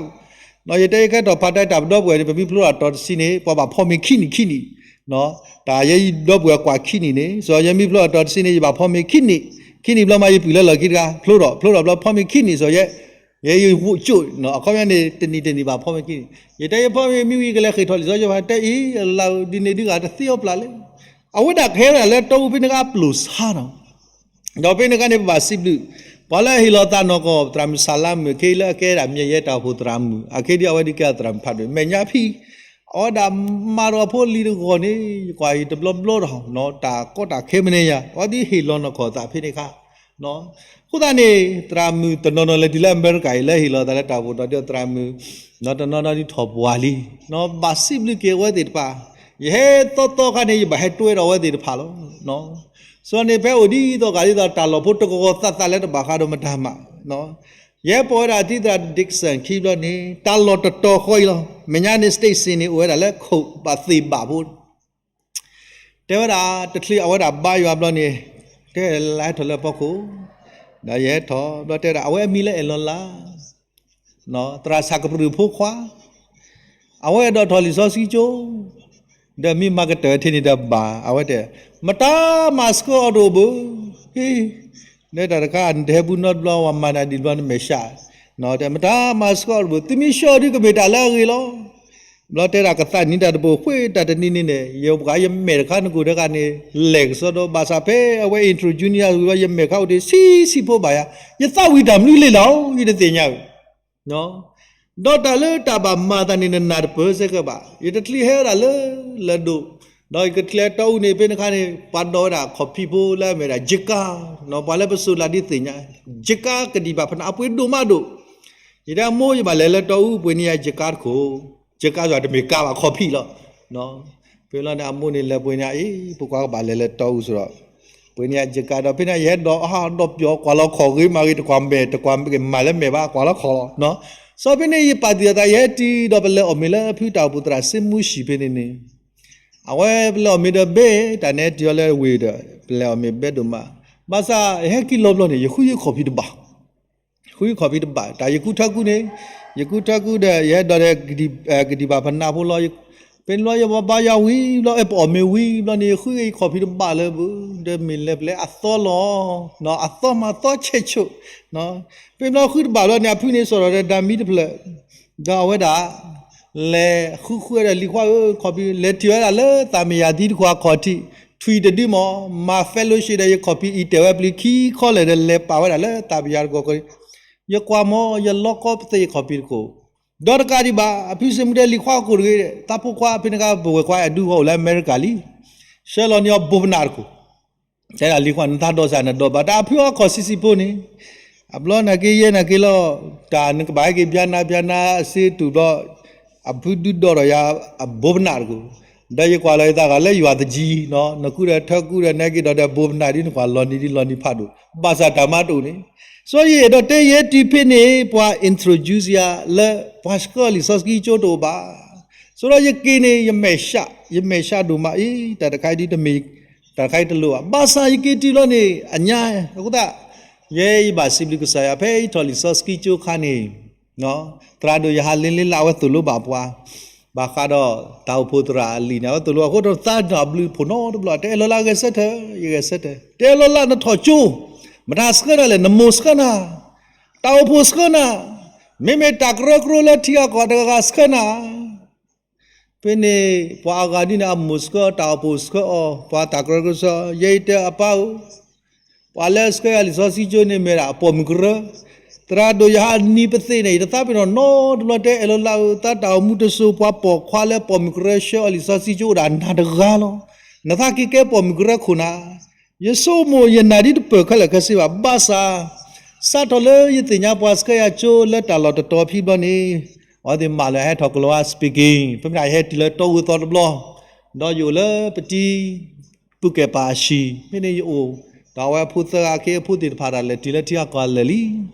ယတဲယကဟဲထီၣ် part time တၢ်ပဒီပုၢ်ဝဲၢ်န့ၣ် ပမ့ၢ်ဖျိထီၣ်တီၤတဆံန့ၣ် ပှၤဘၣ်ဖီမ့ၤခံနံၣ်ခံနံၣ်, တၢ်ယဲယဒီပုၢ်ဝဲၢ်ကွၢ်ခံနံၣ်န့ၣ် စီၤယဲမ့ၢ်ဖျိထီၣ်တီၤတဆံန့ၣ် ယဘၣ်ဖီမ့ၤခံနံၣ်, ခံနံၣ်ဘျီမး ယပုၢ်လၢလီၢ်ခံတဂၤ ဖျိထီၣ် ဖျိထီၣ်ဘျီဖီမ့ၤခံနံၣ် စီၤယဲ, ယဲယကၠိ, အခီပညီန့ၣ် တနံၣ်တနံၣ်ဘၣ်ဖီမ့ၤခံနံၣ်, ယတဲယဖီမ့ၤမ့ၢ်ဝံၤ ယကလဲၤဃ့ၢ်ထီၣ်လံာ်စီဆှံ တဲအံၤ လၢဒ်န့ၣ်ဒုးဂၤတသ့အီၤပျၢ်လဲၣ်, အဝဲဒၣ်ကဟဲဝဲဒၣ်လၢတီအူဖဲန့ၣ်အခါအပျိၢ်ဆါနီၤ ဒီးဖဲန့ၣ်အခါန့ၣ် ပဘၣ်စံးဘျုး ပှၤလၢအဟ့ၣ်လီၤသးနီၢ်ကီၢ် သရၣ်မုၣ်စၣ်လါမုၣ် ခဲအံၤလၢအကဲဒၣ်မ့ၢ်ယဲတၢ်အိၣ်ဖှိၣ်သရၣ်မုၣ် အခဲဒ်အဝဲဒုးကဲသရၣ်မုၣ်ဖးဒိၣ် မဲာ်ညါဖံး အဝဲဒၣ်မၤဒီးဖိလံၤတဂီၢ်န့ၣ် ယကွၢ်အံၤတဘျီဘျီဒီး တၢ်ကီတၢ်ခဲမနုၤညါ အဝဲဒုးဟ့ၣ်လီၤနီၢ်ကီၢ်သးဖဲန့ၣ်အခါ အဃိသတးန့ၣ် သရၣ်မုၣ်တနီၤနီၤလဲၤတုၤလၢအမဲရကၤအံၤ လၢဟ့ၣ်လီၤသးလၢတၢ်အိၣ်ဖှိၣ်ဒီးသရၣ်မုၣ် တနီၤနီၤဒုးထီၣ်ပှၢ်လံ ဘၣ်စံးဘျုးက့ၤအဝဲသ့ၣ်တဖၣ် ယဟဲသီသီခါန့ၣ် ယဘၣ်ဟဲတွဲဒီးအဝဲသ့ၣ်တဖၣ်လီၤ. စီၤန့ၣ်ဖဲအိၣ်ဒ်သိးဂၤဒ်သိးတၢ်လီၢ်ဖိတကဝီၤသးသးလၢတဘၣ်ဃးဒီးမတၤမး ယဟဲပိာ်ဝဲဒၣ်တံၤသရၣ် Dixon ခံဘျီန့ၣ် တၢ်လီၢ်တတီၤဃီအံၤလီၤ. မဲာ်ညါန့ၣ် station န့ၣ် အိၣ်ဝဲဒၣ်လၢခိၣ်ဘၣ်သ့ၣ်ဘၣ်ဖိ တဲဝဲဒၣ် တချုးအဝဲဒၣ်ဘါယွၤဘျီန့ၣ် တဲလၢဟဲထီၣ်လၢဖီခိၣ် ဒီးယဟဲထီၣ်ဘျီတဲဒၣ် အဝဲအမံၤလၢအဲၣ်လီၤလး သရၣ်ဆၣ်ကပျုၢ်ဖိခွါ အဝဲအဲၣ်ဒိးထီၣ်လံာ်စီဆှံကၠိ ဒီးမ့ၢ်မၤကတၢၢ်ထဲန့ၣ်ဒီးဘၣ် အဝဲတဲ မတၤမၤဆှၢအီၤတအိၣ်ဘၣ် ဟ့ နဲတၢ်တခါ နတဟဲဘူးနီတဘျီ ပှၤမၤနၤဒ်ဘျီနမဲာ်ဆှး တဲ မတၤမၤဆှၢအီၤတအိၣ်ဘၣ် သုမ့ၢ်ဆှၢအီၤဒုးကမ့ၢ်တၢ်လၢအဂ့ၤလီၤ. ဘျီတဲဒၣ်ကသးနံၤတၢ်တဘိ ဃ့တၢ်တနံၤန့ၣ်န့ၣ် ယပှၤယမဲာ်တခါနကိၢ်တခါန့ၣ် လဲၢ်ကစီဒီ ဘၣ်ဆၣ်ဖဲအဝဲ introduce ယၤဝံၤဘျီ ယမဲာ်ခါအိၣ်တ့ၢ်ဆံးဆံးဖိဘၣ်ယၤ ယသးဝံၣ်တၢ်မနုၤလဲၣ်လီၤ ယတသ့ၣ်ညါဝဲ ဒီးတၢ်လၢတၢ်ဘၣ်မၤသးန့ၣ် နနၢ်တပၢၢ်စ့ၢ်ကီးဘၣ်. ယတချုးဟဲဝဲဒၣ်လၢလၢၢ်ဒိၣ် ဒီးယကချုးတီအူန့ၣ် ဖဲန့ၣ်အခါန့ၣ် ပှၤဒိးဝဲဒၣ်ခီၣ်ဖံးဖိလၢအမ့ၢ်ဒၣ် ယကါ ပှၤလၢပစိၤလးဒုးသ့ၣ်ညါ ယကါကဒံးဘၣ်ဖနး အပှ့ၤဒိၣ်မးဒိၣ် ယတဲအမိၢ် ယဘၣ်လဲၤလၢတီအူ ပှ့ၤန့ၢ်ယၤယကါတခိၣ် ယကါစ့ၢ်တမ့ၢ်ကါဘၣ် ခီၣ်ဖံးလီၤ. ဖဲလီၤန့ၣ် အမိၢ်န့ၣ်လဲၤပှ့ၤန့ၢ်အံၤ ပကွၢ်ကဘၣ်လဲၤလၢတီအူစ့ၢ်ဒီး ပှ့ၤန့ၢ်ယကါဒီး ဖဲန့ၣ်ယဟဲဒီးအဟးဒီးပျီ ကွၢ်လီၤခီၣ်ဂ့ၤမးဂ့ၤ တကွၢ်မဲာ် တကွၢ်မၤလၢမဲာ်ဘၣ် ကွၢ်လီၤခီၣ်လီၤ. စီၤဖဲန့ၣ် ယပာ်တံၢ်အသး ယဟဲတုၤဒီး ပလဲၤအီၣ်မ့ၤလၢဖုတၢ်အိၣ်ဖှိၣ်သရၣ်စ့မူစံၣ်ဖဲန့ၣ်န့ၣ်, အဝဲပလဲၤအီၣ်မ့ၤဒီးဘ့ၣ် တၢ်နဲတုၤအီၤလၢဝ့ၢ်ဒီး ပလဲၤအီၣ်မ့ၤဘဲဒိၣ်မး, ဘၣ်ဆၣ်ယဟဲက့ၤလီၤဘျီန့ၣ် ယဃုယခီၣ်ဖံးတဘၣ် ဃုယခီၣ်ဖံးတဘၣ် တၢ်ယကူထၢကူန့ၣ်, ယကူထၢကူဒီး ယဟဲဒီး ကဒံၣ်ဘၣ်ဖနးဖိလီၤ, ဖဲန့ၣ်ဘျီယဘါယွၤဝံၤဘျီ အဲၣ်ပအီၣ်မ့ၤဝံၤဘျီန့ၣ် ယဃုယခီၣ်ဖံးတဘၣ်လၢပူၤ, ဒီးမ့ၢ်လဲၤပလဲၤအသီလီၤ, အသီမးသီဆဲးဆိး, ဖဲန့ၣ်ဘျီဃုတဘၣ်ဘျီန့ၣ် အဖုန့ၣ်စိာ်ထီၣ်ဒီးဒၣ်မံတဖျၢၣ်, ဒီးအဝဲဒၣ် လဲၤဃုဃုဝဲဒီးလံၤခွါဧၢ ခီၣ်ဖံး လဲၤထံၣ်ဝဲဒၣ်လၢသးမံယၤသံတခိၣ်အခီၣ်ထံး ထွံၣ်တဒုမး, မၤ fellowship ဒီးယခီၣ်ဖံးအံၤတဲာ်ဝဲပျံၤခံခီလဲၣ်ဒီး လဲၤပာ်ဝဲဒၣ်လၢသးမံယၤတခိၣ်အခီၣ်ထံး, ယကွၢ်မး ယလီကီပသ့ယခီၣ်ဖံးတခိၣ်, ဒီးတကးဒံးဘၣ် အဖုစ့မူတဲလံၤခွါအကိၣ်တဂ့ၤ, သးဖိခွါဖဲန့ၣ်ခါ ပဝဲၢ်ခွါအဒူဃီအိၣ်လၢအမဲရကၤလံ, ဆှၢလီၤန့ၢ်အီၤဘိးပနၢ်တခိၣ် တဲဒၣ်လံၤခွါ နသးဒီးစၢ်နဒီးဘၣ် တၢ်အဖုအီခီၣ်ဆံးဆံးဖိန့ၣ်, အဘျီနာ်က့ယဲနာ်က့လီၤ, တၢ်နကဘၣ်ဟဲက့ၤဘျါနၤဘျါနၤအစ့တူာ်ဘျီ, အဖုဒုးဒီးဒီးယၤ အဘိးပနၢ်တခိၣ်, ဒီးယကွၢ်လီၤယသးဂၤလၢယွၤတကံ, နကူဒီးထၢကူဒီးနဲက့ၤဒီးဒီးဘိးပနၢ်ဒ်နကွၢ် လီၤနံၤဒ်လီၤနံၤဖးဒိၣ်, ဘၣ်ဆၣ်တၢ်မၤတအိၣ်န့ၣ်, စီၤယအဲၣ်ဒိးတဲယဲတုၤဖဲန့ၣ် ပှၤ introduce ယၤလၢ ပှၤဆှၢအီၤလံာ်စီဆှံကၠိတအိၣ်ဘၣ် ဆိဒီးယက့ၤန့ၣ် ယမဲာ်ဆှး ယမဲာ်ဆှးဒိၣ်မးအံၤ တၢ်တခါအံၤဒ်တမ့ၢ် တၢ်တခါအံၤတလိၣ်ဘၣ်. ဘၣ်ဆၣ်ယက့ၤတုၤလီၤန့ၣ် အညါ အဃိသတး ယဲယဘၣ်စံးဘျုးကစၢ်ယွၤ ဖဲယထီၣ်လံာ်စီဆှံကၠိခါန့ၣ် သရၣ်ဒိၣ်ယဟးလ့လ့လၢအဝဲသိၣ်လိဘၣ်ပှၤ ဘၣ်ဃးဒီးတၢ်အိၣ်ဖှိၣ်သရၣ်အလံာ်န့ၣ် အဝဲသိၣ်လိအဃိ တသးနၢ်ဘျုးဖိနီတဘျီ တအဲၣ်လီၤလၢအဂဲၤဆၢထၢၣ် ယဂဲၤဆၢထၢၣ် တအဲၣ်လီၤလၢနထီၣ်ကၠိ မတၤဆှၢနၤလဲၣ် နမိၢ်ဆှၢနၤ တၢ်အိၣ်ဖှိၣ်ဆှၢနၤ မ့မ့ၢ်တၢ်ကရၢကရိလၢထံဂၤကီၢ်ဂၤတဂၤဂၤဆှၢနၤ ဖဲန့ၣ် ပှၤအဂၤဒ်န့ၣ် အမိၢ်ဆှၢ တၢ်အိၣ်ဖှိၣ်ဆှၢအီၤ ပှၤတၢ်ကရၢကရိဆှၢ ယဲယတဲအပၢ်ဧၢ ပှၤလၢဆှၢယၤလံာ်စီဆှံကၠိန့ၣ်မ့ၢ်ဒၣ်ပိာ်မုၣ်ကရၢ, သရၣ်ဒိၣ်ယဟးနံၤပသ့ၣ်န့ၣ် ယတသးပ့ၤနီၣ်နီတဘျီ တအဲၣ်လီၤလၢအသးတၢ်အိၣ်မူတစိၤ ပှၤပိာ်ခွါလၢပိာ်မုၣ်ကရၢဆှၢအီၤလံာ်စီဆှံကၠိအိၣ်ဒၣ်နၤတဂၤလီၤ. နသးက့ၤကဲပိာ်မုၣ်ကရၢခိၣ်နၤ ယဆိကမိၣ်ယနာ်ဒ်တပၢၢ်ခဲလၢာ်ခဲဆ့ဘၣ် ဘၣ်ဆၣ် စးထီၣ်လၢယသ့ၣ်ညါပှၤဆှၢယၤကၠိလၢတၢ်လီၢ်တတီၤဖံးဘျီန့ၣ် အဝဲသ့ၣ်မၤလၢဟဲထီၣ်ကလီၤဝါ speaking ဖဲမ့ၢ်ယဟဲတုၤလၢတီအူအသီတဘျီ ဒီးယအိၣ်လၢပတံၤ ပုၢ်ကဲၣ်ပၤအဟံၣ် ဖဲန့ၣ်ယအိၣ် ဒီးအဝဲအဖိသၢဂၤအခ့အဖိသ့ၣ်တဖၣ်ဒၣ်လဲာ်တုၤလၢထံဂၤကီၢ်ဂၤလၢာ်လံ.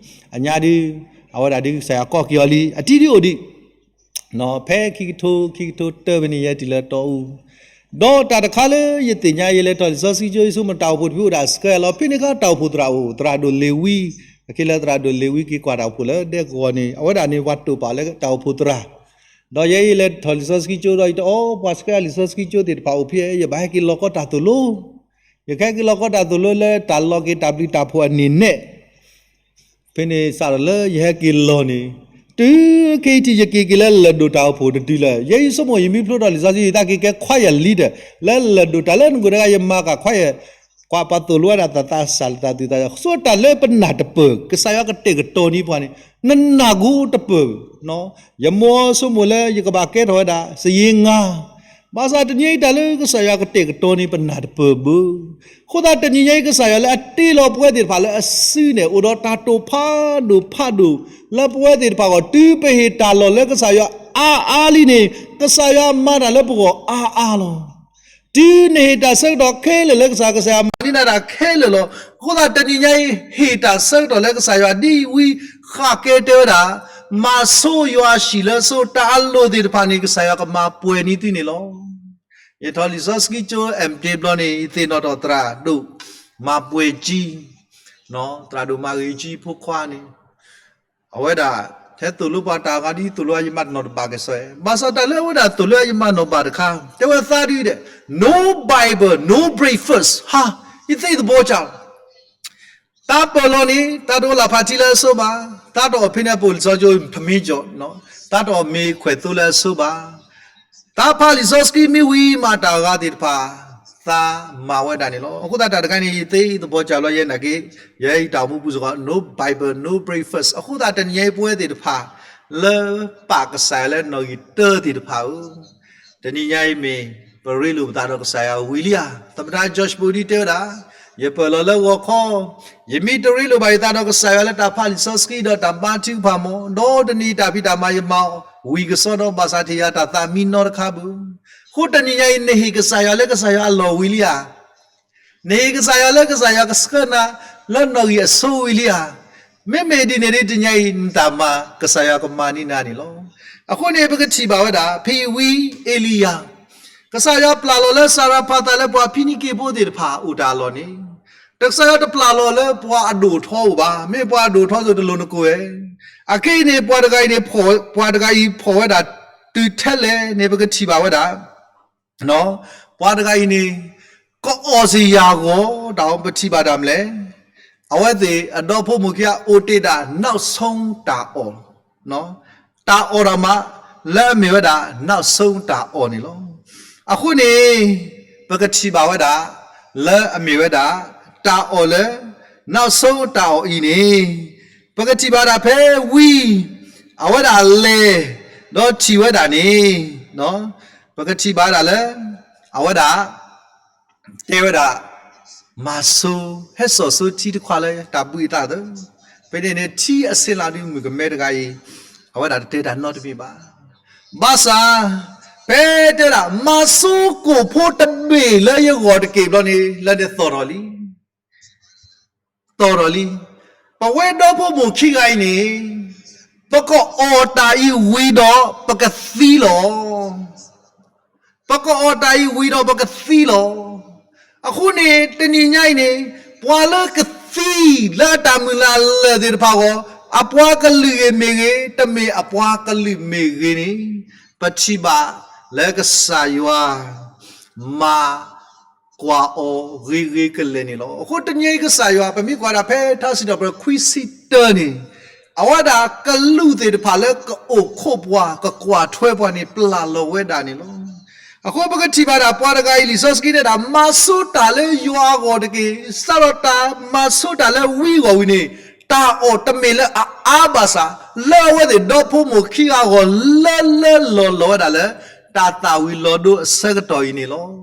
အညါဒုး အဝဲဒၣ်ဒုးကစၢ်ယွၤကိးက့ၤအီၤလံ အတံၤဒုးအိၣ်ဒံး ဖဲခံကထိ ခံကထိတၢဖဲန့ၣ် ယဟဲတုၤလၢတီအူ ဒီးတၢ်တခါလၢယသ့ၣ်ညါယလဲၤထီၣ်လံာ်စီဆှံကၠိ ယဆိကမိၣ်တၢ်အိၣ်ဖှိၣ်တဖုအိၣ်ဒၣ်ဆှၢယၤလီၤ. ဖဲန့ၣ်အခါတၢ်အိၣ်ဖှိၣ်သရၣ်အိၣ် သရၣ်ဒိၣ်လ့ၤဝံ အခဲလၢာ်သရၣ်ဒိၣ်လ့ၤဝံက့ၤကွၢ်တၢ်အိၣ်ဖှိၣ်လၢဒဲကဝီၤန့ၣ် အဝဲဒၣ်န့ၣ်ပှၤတိာ်ပာ်လၢတၢ်အိၣ်ဖှိၣ်သရၣ် ဒီးယဲယလဲၤထီၣ်လံာ်စီဆှံကၠိဒီး ယတအီပှၤဆှၢယၤလံာ်စီဆှံကၠိသ့ၣ်တဖၣ်အိၣ်ဖဲ ယဘၣ်ဟဲက့ၤလီၤကီတၢ်သိၣ်လိ ယကဟဲက့ၤလီၤကီတၢ်သိၣ်လိလၢတၢ်လီၤက့ၤတၢ်ဘျုးတၢ်ဖှိၣ်အန့ၣ်နဲၣ် ဖဲန့ၣ်စးထီၣ်လၢယဟဲက့ၤလီၤန့ၣ် တုၤခဲအံၤထံၣ်ယက့ၤက့ၤလၢလၢၢ်ဒိၣ်တၢ်အိၣ်ဖှိၣ်တတုၤလၢ ယဲယဆိကမိၣ်ယမ့ၢ်ဖျိထီၣ်လံာ်စီဆှံ ယသးက့ၤကဲ choir leader လၢလၢၢ်ဒိၣ်တၢ်လၢနကိၣ်တဂၤ ယမၤက choir ကွၢ်ပှၤသိၣ်လိဝဲဒၣ်သးသးစၢ်လၢတၢ်သူၣ်တၢ် ဆိတၢ်လၢပနၢ်တပၢၢ် ကစၢ်ယွၤကတဲာ်ကတီၤန့ၢ်ပှၤန့ၣ် နနၢ်ဂ့ၤတပၢၢ် ယမိၢ်ဆိကမိၣ်လၢယကဘၣ်ကဲထီၣ်ဝဲဒၣ် စယ့ငါ ဘၣ်ဆၣ်တနံၤအံၤတၢ်လၢကစၢ်ယွၤကတဲာ်ကတီၤန့ၢ်ပနၢ်တပၢၢ်ဘၣ်. အဃိသတးတနံၤညါအံၤ ကစၢ်ယွၤလၢအတ့လီၤပဝဲသ့ၣ်တဖၣ်လၢအစုန့ၣ် အိၣ်ဒီးတၢ်တိာ်ဖးဒိၣ်ဖးဒိၣ် လၢပဝဲသ့ၣ်တဖၣ်အဂီၢ် တုၤပဟ့ၣ်တၢ်လီၢ်လၢကစၢ်ယွၤအါအါလံန့ၣ် ကစၢ်ယွၤမၤတၢ်လၢပဂီၢ်အါအါလီၤ. တုၤနဟ့ၣ်တၢ်ဆၢကတီၢ်ခဲလၢာ်လၢကစၢ် ကစၢ်ယွၤမၤန့ၢ်နၤတၢ်ခဲလၢာ်လီၤ. အဃိသတးတနံၤညါအံၤ ဟ့ၣ်တၢ်ဆၢကတီၢ်လၢကစၢ်ယွၤဒ်ဝံဃးကဲတဲဝဲဒၣ် မၤဆိယွၤဟံၣ်လၢအဆိ တၢ်အလိၣ်သ့ၣ်တဖၣ်န့ၣ် ကစၢ်ယွၤကမၤပှဲၤန့ၢ်သုန့ၣ်လီၤ. ယထီၣ်လံာ်စီဆှံကၠိ အမ်တ့ဘျီန့ၣ် ယသ့ၣ်နီၣ်ထီၣ်သရၣ်ဒိၣ်မၤပှဲၤကံ သရၣ်ဒိၣ်မၤဂ့ၤကံဖိခွါန့ၣ် အဝဲဒၣ် ထဲသိၣ်လိပှၤတၢ်ဂၤဒ်သိၣ်လိယမၤတနီၣ်တဘၣ်ကစီ ဘၣ်ဆၣ်တၢ်လၢအဝဲဒၣ်သိၣ်လိယမၤနီၣ်ဘၣ်တခါ တဲဝဲသးဒ်အံၤဒဲး no Bible, no breakfast ဟါ ယသ့ၣ်သဘီကၢ် သးပၢၢ်လီၤန့ၣ် သးတအိၣ်လၢဖးထံလၢအဆိဘၣ်, သးတအီၣ်ဖဲန့ၣ်ပိာ်လံာ်စီဆှံကၠိ ထမင်းကၠီၣ်, သးတအီၣ်မ့ၤခွဲးသိလၢအဆိဘၣ်, သးဖးလံာ်စီဆှံမ့ၢ်ဝံၤမးတၢ်အဂၤသ့ၣ်တဖၣ် သးမၤဝဲဒၣ်န့ၣ်လီၤ. အဃိသတးတၢ်တခါန့ၣ် ယသ့ၣ်သဘီကၢ်ဘျီယဲနာ်က့ ယဲအံၤတၢ်အိၣ်မူပူၤစ့ၢ်ကီး no Bible, no breakfast အဃိသတးတနံၤညါအံၤပဝဲသ့ၣ်တဖၣ် လၢပာ်ကစၢ်ယွၤလၢနီၣ်ဂံၢ်တၢသ့ၣ်တဖၣ်ဧၢ တနံၤညါအံၤမ့ၢ် ပရ့လိာ်ပသးဒီးကစၢ်ယွၤဝံၤလံဧါ. သမ္မတ George Bush ဒ်တဲဝဲဒၣ်, ယပၢၢ်လီၤလၢဂီၤခီ, ယမ့ၢ်တရ့လိာ်ဘၣ်ယသးဒီးကစၢ်ယွၤလၢတၢ်ဖးလံာ်စီဆှံဒီးတၢ်ဘါထုကဖၣ်မး, ဒီးတနံၤတၢ်ဖံးတၢ်မၤယမၤအီၤဝံၤကစီဒီး ဘၣ်ဆၣ်ထံၣ်ယၤတၢ်သးမံနီတခါဘၣ်. အဃိတနံၤညါအံၤ နဟ့ၣ်ကစၢ်ယွၤလၢကစၢ်ယွၤအလီၢ်ဝံၤလံဧါ. နဟ့ၣ်ကစၢ်ယွၤလၢကစၢ်ယွၤကဆှၢနၤလၢနီၣ်ဂံၢ်အဆိဝံၤလံဧါ. မ့မ့ၢ်ဒ်န့ၣ်ဒ်တနံၤအံၤ နတၢ်မၤ ကစၢ်ယွၤကမၤန့ၢ်နၤန့ၣ်လီၤ. အဃိန့ၣ် ပကထံၣ်ဘၣ်ဝဲဒၣ် ဖဲအံၤဝံအ့လံယၤ, ကစၢ်ယွၤပျၢ်လီၤလၢစၤရဖးသးလၢပှၤဖံနံက့ဖိသ့ၣ်တဖၣ်အိၣ်တၢ်အလီၢ်န့ၣ်, ကစၢ်ယွၤတပျၢ်လီၤလၢပှၤအဒိၣ်ထီအိၣ်ဘၣ်. မ့ၢ်ပှၤအဒိၣ်ထီအသိးတလိၣ်နကိးဝဲ. အခဲအံၤန့ၣ် ပှၤတဂၤအံၤန့ၣ် ပှၤတဂၤအံၤဖီၣ်ဝဲဒၣ် တုၤထဲလဲၣ်န့ၣ် ပကထံၣ်ဘၣ်ဝဲဒၣ် ပှၤတဂၤအံၤန့ၣ် ကအီၣ်စ့ၢ်ယၤဂီၤတၢ်အီၤ ပထံၣ်ဘၣ်တၢ်မနုၤလဲၣ်. အဝဲသ့ၣ်အဒီဖိမိၢ်ခံဂၤအိၣ်တ့ၢ်ဒၣ် နောက်ဆုံးတၢ်အီၣ်, တၢ်အီၣ်တၢ်မး လၢအမ့ၢ်ဝဲဒၣ် နောက်ဆုံးတၢ်အီၣ်န့ၣ်လီၤ. အဃိန့ၣ် ပကထံၣ်ဘၣ်ဝဲဒၣ် လၢအမ့ၢ်ဝဲဒၣ် တၢ်အီၣ်လၢ နောက်ဆုံးတၢ်အီၣ်အံၤန့ၣ် ပကထံၣ်ဘၣ်ဒၣ်ဖဲဝံ အဝဲဒၣ်လဲၤ ဒီးထံၣ်ဝဲဒၣ်န့ၣ် ပကထံၣ်ဘၣ်ဒၣ်လၢ အဝဲဒၣ် တဲဝဲဒၣ် မၤဆိ ဟဲစိာ်ဆိထံတခွးလၢတၢ်ဘှံးအသးသၢ, ဖဲန့ၣ်န့ၣ် ထံအဆ့လးဒုးမုၣ်ကမဲတဂၤအံၤ အဝဲဒၣ်တတဲတၢ်နီတမံၤဘၣ်. ဘၣ်ဆၣ် ဖဲတဲဒၣ် မၤဆိကိာ်ဖိတဘ့ၣ်လၢယဂီၢ်တက့ၢ်ဘျီန့ၣ် လၢန့ၣ်သီၣ်ထီၣ်လံ သီၣ်ထီၣ်လံ. ပဝဲဒီဖိမိၢ်ခံဂၤအံၤန့ၣ် ပကအီၣ်တၢ်အံၤဝံၤဒီးပကသံလီၤ. ပကအီၣ်တၢ်အံၤဝံၤဒီးပကသံလီၤ. အဃိန့ၣ် တနံၤညါအံၤန့ၣ် ပှၤလၢကသံလၢအတၢ်မုၢ်လၢ်လၢာ်သ့ၣ်တဖၣ်အဂီၢ် အပှၤကလုာ်ဂ့ၤမ့ၢ်ဂ့ၤ, တမ့ၢ်အပှၤကလုာ်မ့ၢ်ဂ့ၤန့ၣ် ပထံၣ်ဘၣ်လၢကစၢ်ယွၤ မၤ ကွၢ်အီၤဂ့ၤဂ့ၤကလဲာ်န့ၣ်လီၤ. အဃိတနံၤအံၤကစၢ်ယွၤ ပမ့ၢ်ကွၢ်ဒၣ်ဖဲထါစံးထီၣ်ပတြၢၤခွံဆံတၢန့ၣ် အဝဲဒၣ်ကလူးသ့ၣ်တဖၣ်လၢကအိၣ်ခိးပှၤ ကကွၢ်ထွဲပှၤန့ၣ် ပျၢ်လီၤဝဲဒၣ်န့ၣ်လီၤ. အဃိပကထံၣ်ဘၣ်ဒၣ်ပှၤတဂၤအံၤ လံာ်စီဆှံတဲဒၣ် မၤဆိတၢ်လၢယွၤအဂီၢ်တက့ၢ်. စးထီၣ်တၢ်မၤဆိတၢ်လၢဝံအဂီၢ်ဝံၤန့ၣ် တၢ်အီၣ်တမ့ၢ်လၢအအါဘၣ်ဆၣ် လၢအဝဲသ့ၣ်ဒီဖိမိၢ်ခံဂၤအဂီၢ် လၢလၢလီၢ်လီၢ်ဝဲဒၣ်လၢ တၢ်သၣ်ဝံၤလီၤဒိအဆၢကတီၢ်အံၤန့ၣ်လီၤ.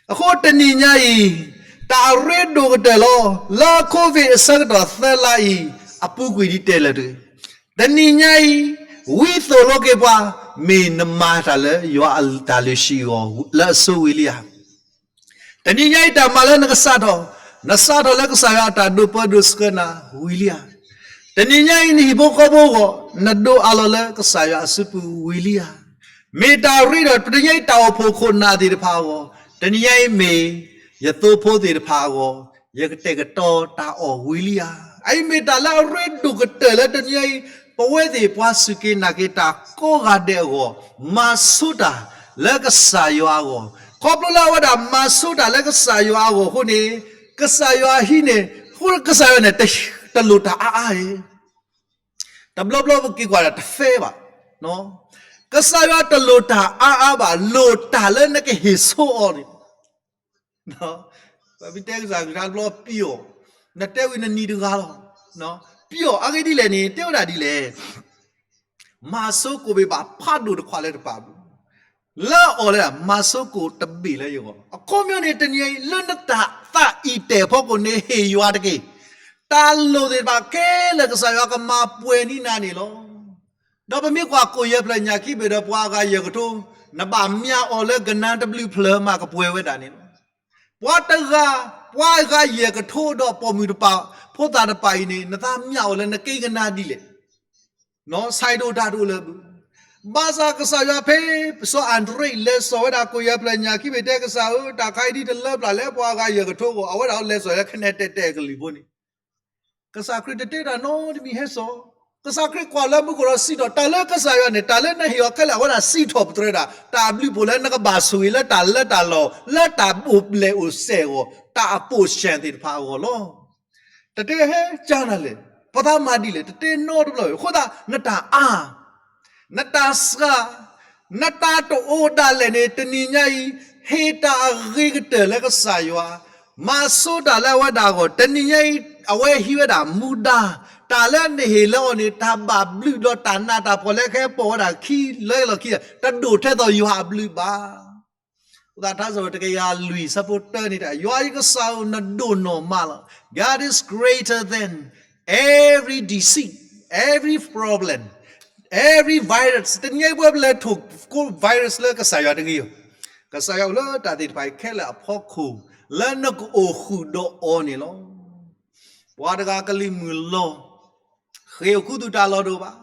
အဃိတနံၤညါအံၤ တၢ်အရ့ဒိၣ်ကတၢၢ်လီၤ. လၢ COVID အဆၢကတီၢ်သၢလါအံၤ အပူၤကွံာ်ဒ်တဲလၢာ်တဂ့ၤ. တနံၤညါအံၤ ဝံသိၣ်လိက့ၤပှၤ မ့ၢ်နမၤတၢ်လၢယွၤအတၢ်လုၢ်ဟံၣ်အဂီၢ် လၢအဆိဝံၤလံဧါ. တနံၤညါအံၤတၢ်မၤလၢနကစးထီၣ်, နစးထီၣ်လၢကစၢ်ယွၤအတၢ်ဒိးပၢဒိးဆှၢနၤဝံၤလံဧါ. တနံၤညါအံၤနဟံၣ်ဖိဃီဖိအဂီၢ် နဒိးအးလီၤလၢကစၢ်ယွၤအစုပူၤဝံၤလံဧါ. မ့ၢ်တၢ်ရ့ဒီး တနံၤညါအံၤတၢ်အိၣ်ဖှိၣ်ခိၣ်နၢ်သ့ၣ်တဖၣ်အဂီၢ်, တနံၤညါအံၤမ့ၢ်ယသိဖိသ့ၣ်တဖၣ်အဂီၢ်, ယကတဲာ်ကတီၤတၢ်အီၣ်ဝံၤလံဧါ. အအံၤမ့ၢ်တၢ်လၢအရ့ဒိၣ်ကတၢၢ်လၢတနံၤညါအံၤ ပဝဲသ့ၣ်ပှၤစူၢ်က့ၤနာ်က့ၤတၢ်ကိးဂၤဒဲးအဂီၢ်, မၤဆိတၢ်လၢကစၢ်ယွၤအဂီၢ်, ခီဖျိလၢအဝဲဒၣ်မၤဆိတၢ်လၢကစၢ်ယွၤအဂီၢ်အဃိန့ၣ်, ကစၢ်ယွၤဟံးန့ၢ်, အဃိကစၢ်ယွၤန့ၣ် တလိၣ်တၢ်အါအါအံၤ, တဘျီဘျီပက့ၤကွၢ်ဒၣ်တ fair ဘၣ်, ကစၢ်ယွၤတလိၣ်တၢ်အါအါဘၣ်, လိၣ်တၢ်လၢနကဟ့ၣ်ဆိအီၤန့ၣ် ပမ့ၢ်တဲကစၢ်ကလုၢ်တဘျီပျီ, နတဲဝံၤနနံၤတဂၤလီၤ, ပျီ, အဂ့ၢ်ဒ်လဲၣ်န့ၣ် တဲဝဲဒၣ်ဒ်လဲၣ်, မၤဆိကိၣ်ဘ့ၣ်ဘၣ်ဖးဒိၣ်တခွးလၢတပၤပူၤ, လၢအီၤလၢ မၤဆိကိၣ်တဘ့ၣ်လၢယဂီၢ်လီၤ. အခီပညီန့ၣ် တနံၤအံၤ လၢနတၢ်သးအံၤတဲာ်ဖီခိၣ်န့ၣ် ဟ့ၣ်ယွၤတက့ၢ်. တၢ်လိၣ်သ့ၣ်တဖၣ်ခဲလၢာ် ကစၢ်ယွၤကမၤပှဲၤန့ၢ်နၤန့ၣ်လီၤ. ဒီးပမ့ၢ်ကွၢ်ကိၣ်ယဲၢ်ဖျၢၣ်ညၣ်ခံဘ့ၣ်ဒီးပှၤအဂၤယဲၢ်ကထိ, နဘၣ်မၠးအီၤလၢကနါတဘျုးဖျၢၣ်မးကပှဲၤဝဲဒၣ်န့ၣ်လီၤ. ပှၤတဂၤ, ပှၤအဂၤယဲၢ်ကထိဒီးပိာ်မုၣ်တပၤ, ဖိသၣ်တပၤအံၤန့ၣ် နသးမၠးအီၤလၢနက့ၤကနါဒ်လဲၣ်, စၢဒိၣ်တၢ်ဒိၣ်လၢာ်ဘၣ်. ဘၣ်ဆၣ်ကစၢ်ယွၤဖဲ စီၤအၤဒြ့ၣ်လဲၤစိာ်ဝဲဒၣ်ကိၣ်ယဲၢ်ဖျၢၣ်ညၣ်ခံဘ့ၣ်တဲကစၢ်ဧၢ, တၢ်ခါအံၤဒ်တလၢပျၢ်လၢပှၤအဂၤယဲၢ်ကထိအဂီၢ်, အဝဲဒၣ်လဲၤစိာ်လၢခနဲတဲာ်တဲာ်ကလုၢ်ဖိန့ၣ် ကစၢ်ခရံာ်တတဲတၢ်နီတမံၤဟဲစိာ်, ကစၢ်ခရံာ်ကွၢ်လၢမူခိၣ်ဒီးစံးထီၣ်, တၢ်လၢကစၢ်ယွၤန့ၣ် တၢ်လၢနဟ့ၣ်အီၤခဲလၢာ် အဝဲဒၣ်စံးထီၣ်ပတြၢၤဒၣ်, တၢ်ဘျုးဖှိၣ်လၢနကဘၣ်ဆိၣ်ဂ့ၤလၢတၢ်လၢတၢ်လီၢ်, လၢတၢ်အိၣ်ဘျဲၣ်အိၣ်စဲၣ်အဂီၢ်, တၢ်အပိာ်စဲၣ်သ့ၣ်တဖၣ်အဂီၢ်လီၤ. တတဲဟဲကၢနၤလဲၣ်, ပသးမၤဒ်လဲၣ်, တတဲနီတဘျီ, အဃိသတး နတၢ်အါ နတၢ်စှၤ, နတၢ်တအိၣ်ဒၣ်လဲာ်န့ၣ် တနံၤညါအံၤ ဟ့ၣ်တၢ်အဂ့ၤကတၢၢ်လၢကစၢ်ယွၤ, မၤဆိတၢ်လၢအဝဲဒၣ်အဂီၢ်, တနံၤညါအံၤ အဝဲဟံးဝဲဒၣ်မူဒါ, တၢ်လၢနဟ့ၣ်လၢအီၤန့ၣ် တၢ်ဘၣ်ဘျုးဒီးတၢ်နးတၢ်ဖှီၣ်လၢကဟဲပိာ်ဝဲဒၣ်ခံလၢလီၢ်ခံ, တဒိၣ်ထဲသိးယွၤအဘျုးဘၣ်. အဃိသတးထါစံးထီၣ်ပတြၢၤခွံဆံတၢန့ၣ် ယွၤယကစၢ်ဧၢ, နဒိၣ်နီၢ်မးလီၤ. God is greater than every disease, every problem, every virus. တနံၤညါအံၤပှၤလဲၤထိၣ်ကိး virus လၢကစၢ်ယွၤတဂ့ၤ, ကစၢ်ယွၤအိၣ်လၢတၢ်သ့ၣ်တဖၣ်အံၤခဲလၢာ်အဖီခိၣ် လၢနကအိၣ်ဃုာ်ဒီးအီၤန့ၣ်လီၤ. ပှၤတဂၤကလံၤမုၢ်လီၤ, ဃ့ၢ်အိၣ်ခူသူၣ်တၢ်လီၢ်တအိၣ်ဘၣ်.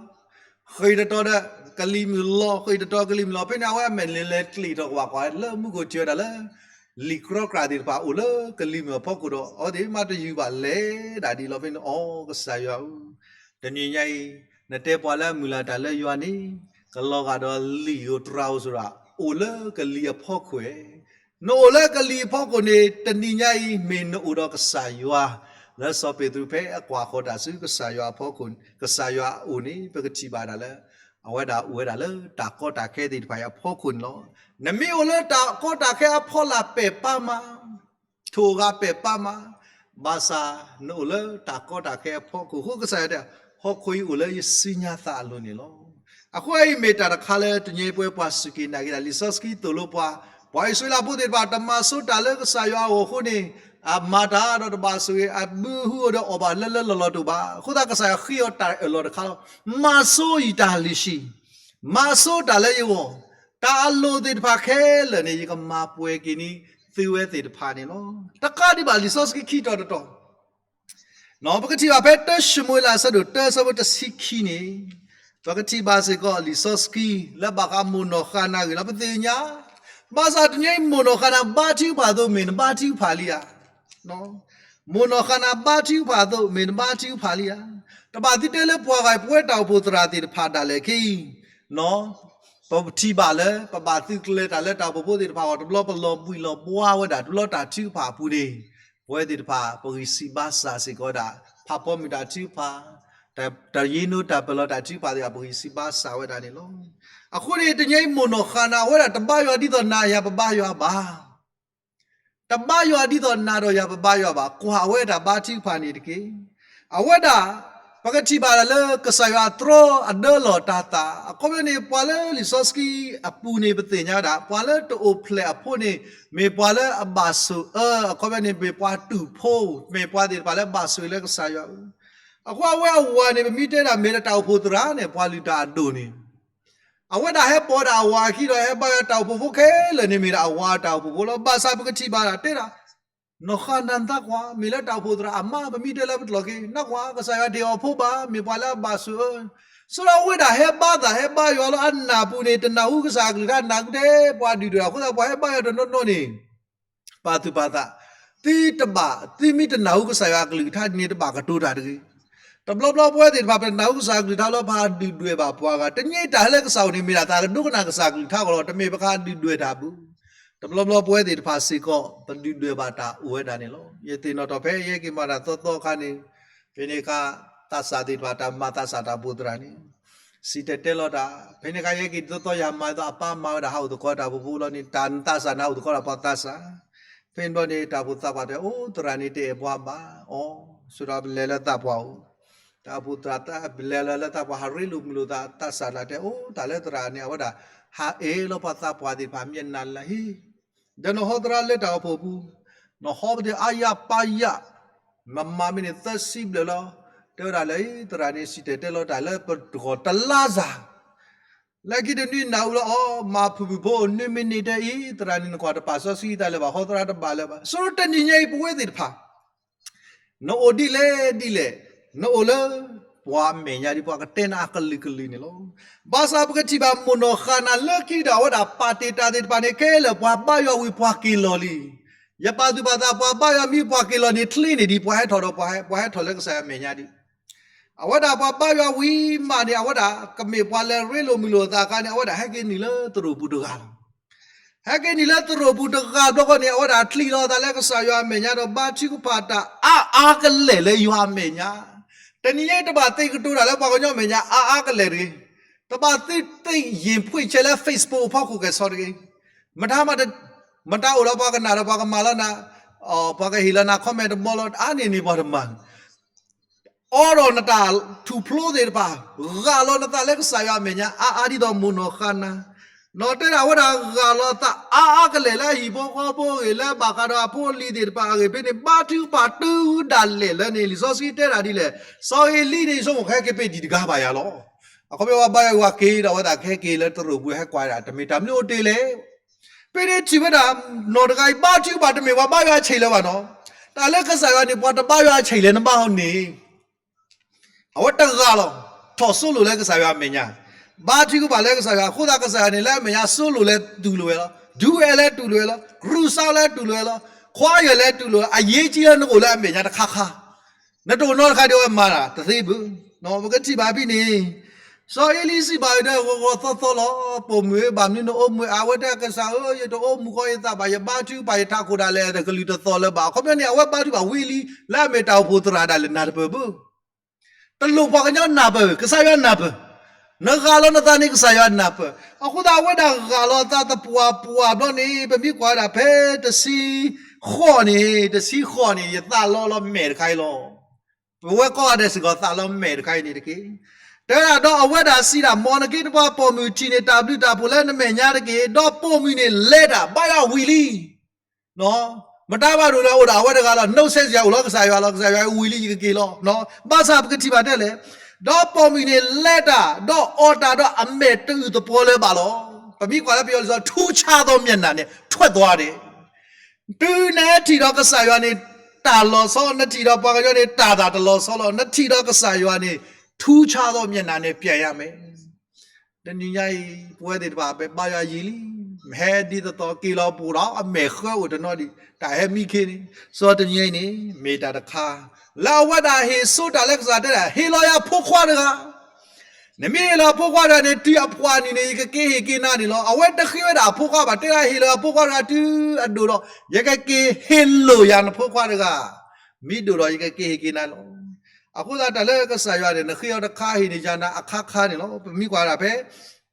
ဃ့ၢ်တတီၤဒီးကလံၤမုၢ်လီၤ, ဃ့ၢ်တတီၤကလံၤမုၢ်လီၤ. ဖဲန့ၣ် အဝဲအမဲာ်လဲၤကျံးထီၣ်ကွၢ်ကွၢ်လၢမူခိၣ်ထံဝဲဒၣ်လၢ လံာ်ကြီကြးသ့ၣ်တဖၣ်အိၣ်လၢကလံၤမုၢ်အဖီခိၣ်ဒီး အဝဲသ့ၣ်မ့ၢ်တယုၢ်ဘၣ်လဲၤဒၣ်ဒ်လီၤ. ဖဲန့ၣ် အိ ကစၢ်ယွၤဧၢ, တနံၤညါအံၤ နတဲပှၤလၢအမုၢ်လၢ်တၢ်လၢယွၤန့ၣ် ကလီၤဂာ်ဒီးလံာ်ဧိၤတြၤဧိၤစ့ၢ်ဒီး အိၣ်လၢကလံၤအဖီခိၣ်ဧါ. နအိၣ်လၢကလံၤအဖီခိၣ်န့ၣ် တနံၤညါအံၤ မ့ၢ်နအိၣ်ဒီးကစၢ်ယွၤ လၢစီၤပ့းတရူးဖဲအကွၢ်ဃီၤတၢ်ဆူကစၢ်ယွၤအဖီခိၣ်, ကစၢ်ယွၤအအိၣ်န့ၣ် ပကထံၣ်ဘၣ်ဒၣ်လၢ အဝဲဒၣ်အိၣ်ဝဲဒၣ်လၢတၢ်ကီတၢ်ခဲသ့ၣ်တဖၣ်အံၤအဖီခိၣ်န့ၣ်လီၤ. နမ့ၢ်အိၣ်လၢတၢ်ကီတၢ်ခဲအဖီလာ်ပဲာ်ပာ်မး ထိၣ်အဂၤပဲာ်ပာ်မး, ဘၣ်ဆၣ်နအိၣ်လၢတၢ်ကီတၢ်ခဲအဖီခိၣ်အဃိ ကစၢ်ယွၤတဲ ဟီၣ်ခိၣ်အံၤအိၣ်လၢယစုညါသးအလိၤန့ၣ်လီၤ. အဃိအံၤမ့ၢ်တၢ်တခါလၢတနံၤအံၤပဝဲပှၤစူၢ်က့ၤနာ်က့ၤတၢ် လံာ်စီဆှံသိၣ်လိပှၤ, ပှၤအံၣ်စရ့လးဖိသ့ၣ်တဖၣ် တမၤဆိတၢ်လၢကစၢ်ယွၤအဂီၢ်အဃိန့ၣ် အမၤတၢ်ဒီးတဘၣ်ဆိၣ်ဂ့ၤ အဘုဟုအီၤဒီးအီၣ်ဘၣ်လၢလၢလီၢ်လီၢ်တအိၣ်ဘၣ်. အဃိသတးကစၢ်ယွၤဃ့အီၤတၢ်အၢၣ်လီၤတခါလီၤ. မၤဆိယတၢ်လုၢ်ဟံၣ်, မၤဆိတၢ်လၢယဂီၢ်, တၢ်အလိၣ်သ့ၣ်တဖၣ်ခဲလၢာ်န့ၣ် ယကမၤပှဲၤက့ၤန့ၢ်သုဝဲသ့ၣ်တဖၣ်န့ၣ်လီၤ. တကးဒံးဘၣ် လံာ်စီဆှံခံတီၤတတီၤ ပကထံၣ်ဘၣ်ဖဲတၢၡမူၤအ့လးအဆၢဒိၣ်တၢ အဆၢဖိတဆံခံန့ၣ်, ပကထံၣ်ဘၣ်စ့ၢ်ကီးလံာ်စီဆှံ လၢဘၣ်ဃးမိၢ်နီၢ်ဃၤနၤအဂ့ၢ်လီၤ. ပသ့ၣ်ညါ, ဘၣ်ဆၣ်တနံၤအံၤမိၢ်နီၢ်ဃၤနၤဘါထုကဖၣ်အသိး မ့ၢ်နဘါထုကဖၣ်လံဧါ. မိၢ်နီၢ်ဃၤနၤဘါထုကဖၣ်အသိး မ့ၢ်နဘါထုကဖၣ်လံဧါ. တဘၣ်သုတဲလၢပှၤဂၤ ပဝဲတၢ်အိၣ်ဖှိၣ်သရၣ်သ့ၣ်တဖၣ်ဒၣ်လဲာ်ခဲအံၤ ပထံၣ်ဘၣ်လၢ ပဘၣ်သုးကျဲၤတၢ်လၢတၢ်အိၣ်ဖှိၣ်ဖိသ့ၣ်တဖၣ်အဂီၢ် တဘျီပလီၤဘှံးလီၤဘှါဝဲဒၣ် တဘျီတၢ်ထုကဖၣ်အပူၤန့ၣ် ပဝဲသ့ၣ်တဖၣ် ပဂံၢ်စၢ်ဘါစၢ်စ့ၢ်ကီးဝဲဒၣ် ဖးဖီမုၢ်တၢ်ထုကဖၣ်, တၢ်ယ့နိတၢ်ပၢၢ်လီၤတၢ်ထုကဖၣ်သ့ၣ်တဖၣ် ပဂံၢ်စၢ်ဘါစၢ်ဝဲဒၣ်န့ၣ်လီၤ. အဃိန့ၣ် တနံၤအံၤမိၢ်နီၢ်ဃၤနၤ အဝဲဒၣ်တဘါယွၤဒ်သိးနၤယၤပဘါယွၤဘၣ်. တဘါယွၤဒ်သိးနၤဒီးယၤပဘါယွၤဘၣ်, ကွၢ်အဝဲတၢ်ဘါထုကဖၣ်န့ၣ်တက့ၢ်. အဝဲဒၣ် ပကထံၣ်ဘၣ်လၢကစၢ်ယွၤအတြီအဒၢလီၤတၢ်သး အခီပညီန့ၣ် ပှၤလၢလံာ်စီဆှံအပူၤန့ၣ် ပသ့ၣ်ညါဝဲဒၣ် ပှၤလၢတအိၣ်ဖျဲၣ်အဖိန့ၣ် မ့ၢ်ပှၤလၢအဘၣ်ဆိၣ်အၢ, အခီပညီန့ၣ် မ့ၢ်ပှၤတူၢ်ဖိ, မ့ၢ်ပှၤသ့ၣ်တဖၣ်လၢဘၣ်ဆိၣ်ဂ့ၤလၢကစၢ်ယွၤအအိၣ်. အဃိအဝဲအဝၤန့ၣ် ပမ့ၢ်တဲဒၣ်မ့ၢ်လၢတၢ်အိၣ်ဖှိၣ်သရၣ်န့ၣ် ပှၤလုၢ်တၢ်အဒိၣ်န့ၣ် အဝဲဒၣ်ဟဲပိာ်ဒၣ်အဝၤအခံဒီး ဟဲဘါယွၤတၢ်အိၣ်ဖှိၣ်ဖိခဲလၢာ်န့ၣ် မ့ၢ်ဒၣ်အဝၤတၢ်အိၣ်ဖှိၣ်ဖိလီၤ. ဘၣ်ဆၣ်ပကထံၣ်ဘၣ်ဒၣ်တဲဒၣ် နီၢ်ဃၤနၤနသးကွၢ် မ့ၢ်လၢတၢ်အိၣ်ဖှိၣ်သရၣ်အမါ ပမ့ၢ်တဲလၢပကျိာ်က့ၤ နကွၢ် ကစၢ်ယွၤတဟ့ၣ်အီၤဖိဘၣ်, မ့ၢ်ပှၤလၢအဘၣ်ဆိၣ်အၢ. ဆိဒီးအဝဲဒၣ်ဟဲဘါသးဟဲဘါယွၤလီၤ. အနၢ်ပူၤန့ၣ် တနၢ်ဟူကစၢ်အကလုၢ်ကထါ နၢ်ဟူထဲပှၤဒုၣ်ဒွဲၣ်အဃိသတး ပှၤဟဲဘါယွၤတနီၤနီၤန့ၣ် ပာ်သူၣ်ပာ်သး, သုတဘၣ်, သုမ့ၢ်တနၢ်ဟူကစၢ်ယွၤအကလုၢ်ကထါန့ၣ် တဘၣ်ကတိၤတၢ်တဂ့ၤ. တဘျီဘျီပဝဲသ့ၣ်တဖၣ် ပတနၢ်ဟူကစၢ်အကလုၢ်ကထါလၢပဟးဒုၣ်ဒွဲၣ်ဘၣ်ပှၤဂၤ, တနံၤအံၤတၢ်ဟဲလၢကစၢ်အအိၣ်န့ၣ် မ့ၢ်ဒၣ်တၢ်ကဒိကနၣ်ကစၢ်အကလုၢ်ကထါအဂီၢ်လီၤ. တမ့ၢ်ပကဟးဒုၣ်ဒွဲၣ်တၢ်ဘၣ်. တဘျီဘျီပဝဲသ့ၣ်တဖၣ်စ့ၢ်ကီး ပဒုၣ်ဒွဲၣ်ဘၣ်တၢ်အိၣ်ဝဲဒၣ်န့ၣ်လီၤ. ယသ့ၣ်နီၣ်ထီၣ်ဖဲယဟဲက့ၤမၤတၢ်သီသီအခါန့ၣ်, ဖဲန့ၣ်အခါ သးစၢ်သ့ၣ်တဖၣ် တၢ်မၤသးစၢ်တၢ်အိၣ်ဖှိၣ်သရၣ်န့ၣ် စံၣ်တဲၤတဲလီၤတၢ်, ဖဲန့ၣ်အခါ ယဟဲက့ၤသီသီ ယမၤအသိး အပၢ်မၤဝဲဒၣ်ဟးအိၣ်သကိးတၢ်အိၣ်ဖှိၣ်ဖိလီၤန့ၣ် တၢ်နသးစၢ်န့ၣ် ဟးအိၣ်သကိးဒီးပှၤသးစၢ်. ဖဲန့ၣ်ဘျီန့ၣ် တၢ်အိၣ်ဖှိၣ်သးပှၢ်တဲ အိၣ် သရၣ်န့ၣ်တအဲၣ်ပှၤဘၣ်အီၤ, ဆိဒီးပလဲၤလၢသးပှၢ်အိၣ်, တၢ်အိၣ်ဖှိၣ်သရၣ် ပလဲၤလၢသးပှၢ် ဟးရ့လိာ်မုာ်လိာ်သး သးစၢ်န့ၣ်တဲ အိၣ် တၢ်လၢသရၣ်န့ၣ် အဝဲဒၣ် ဟးအဲၣ်လီၤပှၤသးပှၢ်သ့ၣ်တဖၣ် မ့ၢ်နၤလၢဟံၣ် ဒီးနဟီသရၣ်လၢတၢ်အိၣ်ဖှိၣ်ပူၤ, နဟီပသ့ၣ်အါယၢ်ပၢ်ယၢ်, မမၤမ့ၢ်န့ၣ်သၢဆံဘျဲၣ်လီၤ. တဲဝဲဒၣ်လၢ သရၣ်န့ၣ် စံၣ်တဲၤတဲလီၤတၢ်လၢပတဂီၢ်တလါစၢ်, လၢခံတနွံနၢ်ဟူလၢအီၤ မၤဖုၣ်ဖုၣ်ဖိ နွံမံးနံးတဲအံၤ သရၣ်န့ၣ် နကွၢ်တပာ်စီဆှံသးလၢၤဘၣ် ဟီသရၣ်တဘၣ်လၢၤဘၣ်. ဆိဒီးတနံၤညါအံၤ ပဝဲသ့ၣ်တဖၣ် နအိၣ်ဒ်လဲၣ်ဒ်လဲၣ်, နအိၣ်လၢ ပှၤအမဲာ်ညါဒ်ပှၤကတဲနၤအကလုာ်ကလုာ်န့ၣ်လီၤ. ဘၣ်ဆၣ်ပကထံၣ်ဘၣ်မိၢ်နီၢ်ဃၤနၤလၢခံဒီး အဝဲဒၣ်ပာ်တ့ၢ်တၢ်သ့ၣ်တဖၣ်န့ၣ် ခဲလၢာ်ပှၤဘါယွၤဝံၤပှၤက့ၤလီၤလံ. ယပာ်သူၣ်ပာ်သး ပှၤဘါယွၤမ့ၢ်ပှၤက့ၤလီၤန့ၣ် ချ့န့ၢ်ဒံး ပှၤဟဲထီၣ်ဒီးပှၤဟဲ, ပှၤဟဲထီၣ်လၢကစၢ်ယွၤအမဲာ်ညါဒံး. အဝဲဒၣ်ပှၤဘါယွၤဝံၤမးန့ၣ် အဝဲဒၣ်ကမ့ၢ်ပှၤလၢရ့လိာ်မုာ်လိာ်အသးအခါန့ၣ် အဝဲဒၣ်ဟဲက့ၤနုာ်လၢသရိာ်ပူၤတဂၤလီၤ. ဟဲက့ၤနုာ်လၢသရိာ်ပူၤတဂၤဘျီဃီန့ၣ် အဝဲဒၣ်ချံးလီၤအသးလၢကစၢ်ယွၤအမဲာ်ညါဒီး ဘါထုကဖၣ်တၢ်အါအါကလဲာ်လၢယွၤအမဲာ်ညါ. တနံၤညါအံၤ တဘၣ်သ့ၣ်ကတိၤတၢ်လၢပှၤကညီအမဲာ်ညါအါအါကလဲာ်တဂ့ၤ. တဘၣ်သ့ၣ်သ့ၣ်ယ့ၣ်ဖှ့ၣ်ဆဲးလၢ Facebook အဖီခိၣ်ကဲၣ်ဆိးတဂ့ၤ. မတၤမတၤအိၣ်လီၤ ပှၤကနၣ်ဒီးပှၤကမၤလီၤနၤ, ပှၤကဟ့ၣ်လီၤနၤ comment တဘျီလီၤ အါန့ၢ်န့ၢ်ပှၤတမၤ အိးထီၣ်နတၢ်ထူၣ်ဖျိသ့ၣ်တဖၣ်, ဂၢ်လီၤနသးလၢကစၢ်ယွၤအမဲာ်ညါ အါအါဒ်သိးမိၢ်နီၢ်ဃၤနၤ. နီၢ်တဲဒၣ်ဝဲဒၣ်ဂၢ်လီၤသးအါအါကလဲာ်လၢအဟံၣ်ဖိဃီဖိအဂ့ၢ် လၢဘၣ်ဃးဒီးအဖိအလံၤသ့ၣ်တဖၣ်အဂ့ၢ် ဖဲန့ၣ် ဘါထုကဖၣ်တုၤဒၣ်လဲာ်လၢန့ၣ် လံာ်စီဆှံတဲဒၣ်ဒ်လဲၣ်, စီၤအ့လံန့ၣ် ယဆိကမိၣ်ကဟဲက့ၤပ့ၢ်ဒံးတဂၤဘၣ်ယၤလီၤ. အခီပညီပှၤဘါယွၤက့ၤဒီး အဝဲသ့ၣ်ကဟဲက့ၤလၢသရိာ်ပူၤဟဲကွၢ်ဒၣ် တမ့ၢ်တၢ်မနုၤအိၣ်တ့ၢ်လဲၣ်. ဖဲန့ၣ်ထံၣ်ဝဲဒၣ် နီၢ်တဂၤအံၤ ဘါထုကဖၣ်တမ့ၢ်ပှၤဘါယွၤအဆံးလၢၤဘၣ်နီၤ. တၢ်လၢကစၢ်ယွၤန့ၣ် ပှၤတဘါယွၤအဆံးလဲၣ် နဘါအီၤန့ၣ် အဝဲတဂၤလီၤ. ထီၣ်စိလိာ်လၢကစၢ်ယွၤအမဲာ်ညါ, ဘါထုကဖၣ်လၢကစၢ်ယွၤအဃိသတး ကစၢ်ယွၤန့ၣ်လၢအမဲာ်ညါစိလိာ်လၢတူၢ်လိာ်ဝဲလီၤ. ဒုးဝဲလၢတူၢ်လိာ်ဝဲလီၤ. ရူးစါလၢတူၢ်လိာ်ဝဲလီၤ. ခွါယဲၢ်လၢတူၢ်လိာ်ဝဲ, အရေးကြီးလၢနအိၣ်လၢအမဲာ်ညါတခါခါ, နတအိၣ်နီတခါဒီးအဝဲမၤတၢ်တသ့ဘၣ်. ပကထံၣ်ဘၣ်ဖဲန့ၣ် စီၤအ့လံစံးဘၣ်ဝဲဒၣ်ဂီၤဂီၤသီသီလီၤ. ပိာ်မုၣ်ဧၢ, ဘၣ်မနုၤနအိၣ်မူ, အဝဲတဲကစၢ်ဧၢ, ယတအိၣ်မူဃီယသးဘၣ်, ယဘါထုကဖၣ်ယထးခိၣ်ဒၣ်လဲာ် တကလုာ်တသီၣ်လၢၤဘၣ်. အခီပညီန့ၣ် အဝဲဘါထုကဖၣ်ဝံၤလံ လၢအမဲာ်တၢ်အိၣ်ဖှိၣ်သရၣ်ဒၣ်လဲာ်နၢ်တပၢၢ်ဘၣ်. တလိၣ်ပှၤကညီနၢ်ပၢၢ်, ကစၢ်ယွၤနၢ်ပၢၢ်. နဂၢ်လီၤနသးန့ၣ် ကစၢ်ယွၤနၢ်ပၢၢ်. အဃိသတး အဝဲဒၣ်ဂၢ်လီၤအသးသပှၢ်ပှၢ်ဘျီန့ၣ် ပမ့ၢ်ကွၢ်ဝဲဒၣ်ဖဲတဆံဃိးန့ၣ်, တဆံဃိးန့ၣ် ယသးလီလီၤမဲာ်တခါအံၤလီၤ. ပဝဲကိးဂၤဒဲးစ့ၢ်ကီးသးလီၤမဲာ်တခါအံၤန့ၣ်တက့ၢ်. တဲဝဲဒၣ်ဒီးအဝဲဒၣ်စံးဒၣ်, မ်နက့တပှၤပိာ်မုၣ်ထံၣ်န့ၢ် တၢ်ဘျုးတၢ်ဖှိၣ်လၢနမဲာ်ညါတက့ၢ်. ဒီးပိာ်မုၣ်န့ၣ်လဲၤတၢ် ဘါယွၤဝံၤလံ. မတၤဘၣ်ဒိၣ်ဒီးအိၣ်ဒီးအဝဲတဂၤလီၤ. နီၣ်စဲစ့ၢ်ကီး အိၣ်လီၤကစၢ်ယွၤလီၤ, ကစၢ်ယွၤဝံၤလံ ယကက့ၤလီၤ. ဘၣ်ဆၣ် ပကထံၣ်ဘၣ်တဲလဲၣ်, ဒီးပိာ်မုၣ်န့ၣ်လဲၤတၢ်, ဒီးအီၣ်တၢ်ဒီးအမဲာ်တအုၣ်သပှီၤလၢၤဘၣ်လီၤ. ပမ့ၢ်ကွၢ်လၢပယီၤလံာ်စီဆှံ, ထူဆါသောမျက်နှာနဲ့ ထွက်သွားတယ်. တုၤနထံၣ်ဒီးကစၢ်ယွၤန့ၣ် တၢ်လီၤဆီ, နထံၣ်ဒီးပှၤကညီန့ၣ် တၢ်သၣ်တလီၤဆီလီၤ. နထံၣ်ဒီးကစၢ်ယွၤန့ၣ် ထူဆါသောမျက်နှာနဲ့ ပြန်ရမယ်. တနံၤညါအံၤ ပဝဲသ့ၣ်တဖၣ် ပဘါယွၤယံာ်လံ, မ့ၢ်ဟဲဒ်သိးသိးက့ၤလီၤပူၤဒီး အမဲာ်ဃၢအိၣ်တနီၤဒံး, တၢ်ဟဲမံခ့န့ၣ်, စီၤတနံၤညါအံၤန့ၣ် မ့ၢ်တၢ်တခါ လၢအဝဲဒၣ်ဟ့ၣ်စိတၢ်လၢကစၢ်တဲဒၣ်, ဟ့ၣ်လီၤယၤဖိခွါတဂၤ နမ့ၢ်ဟ့ၣ်လီၤအဖိခွါတဂၤန့ၣ် တုၤအပှၢ်နံၤန့ၣ် ယကက့ၤဟ့ၣ်က့ၤနၤန့ၣ်လီၤ. အဝဲတဃ့ဝဲဒၣ်အဖိခွါဘၣ်, တဲဒၣ်ဟ့ၣ်လီၤအဖိခွါတဂၤတုၤအဒိၣ်ဒီး ယကက့ၤဟ့ၣ်လိာ်ယၤနဖိခွါတဂၤ, မ့ၢ်ဒိၣ်ဒီးယကက့ၤဟ့ၣ်က့ၤနၤလီၤ. အဃိသတးတၢ်လၢကစၢ်ယွၤန့ၣ် နဃ့အီၤတခါ ဟ့ၣ်န့ၢ်ယၤနၤအခါခါန့ၣ်လီၤ. ပမ့ၢ်ကွၢ်ဒၣ်ဖဲ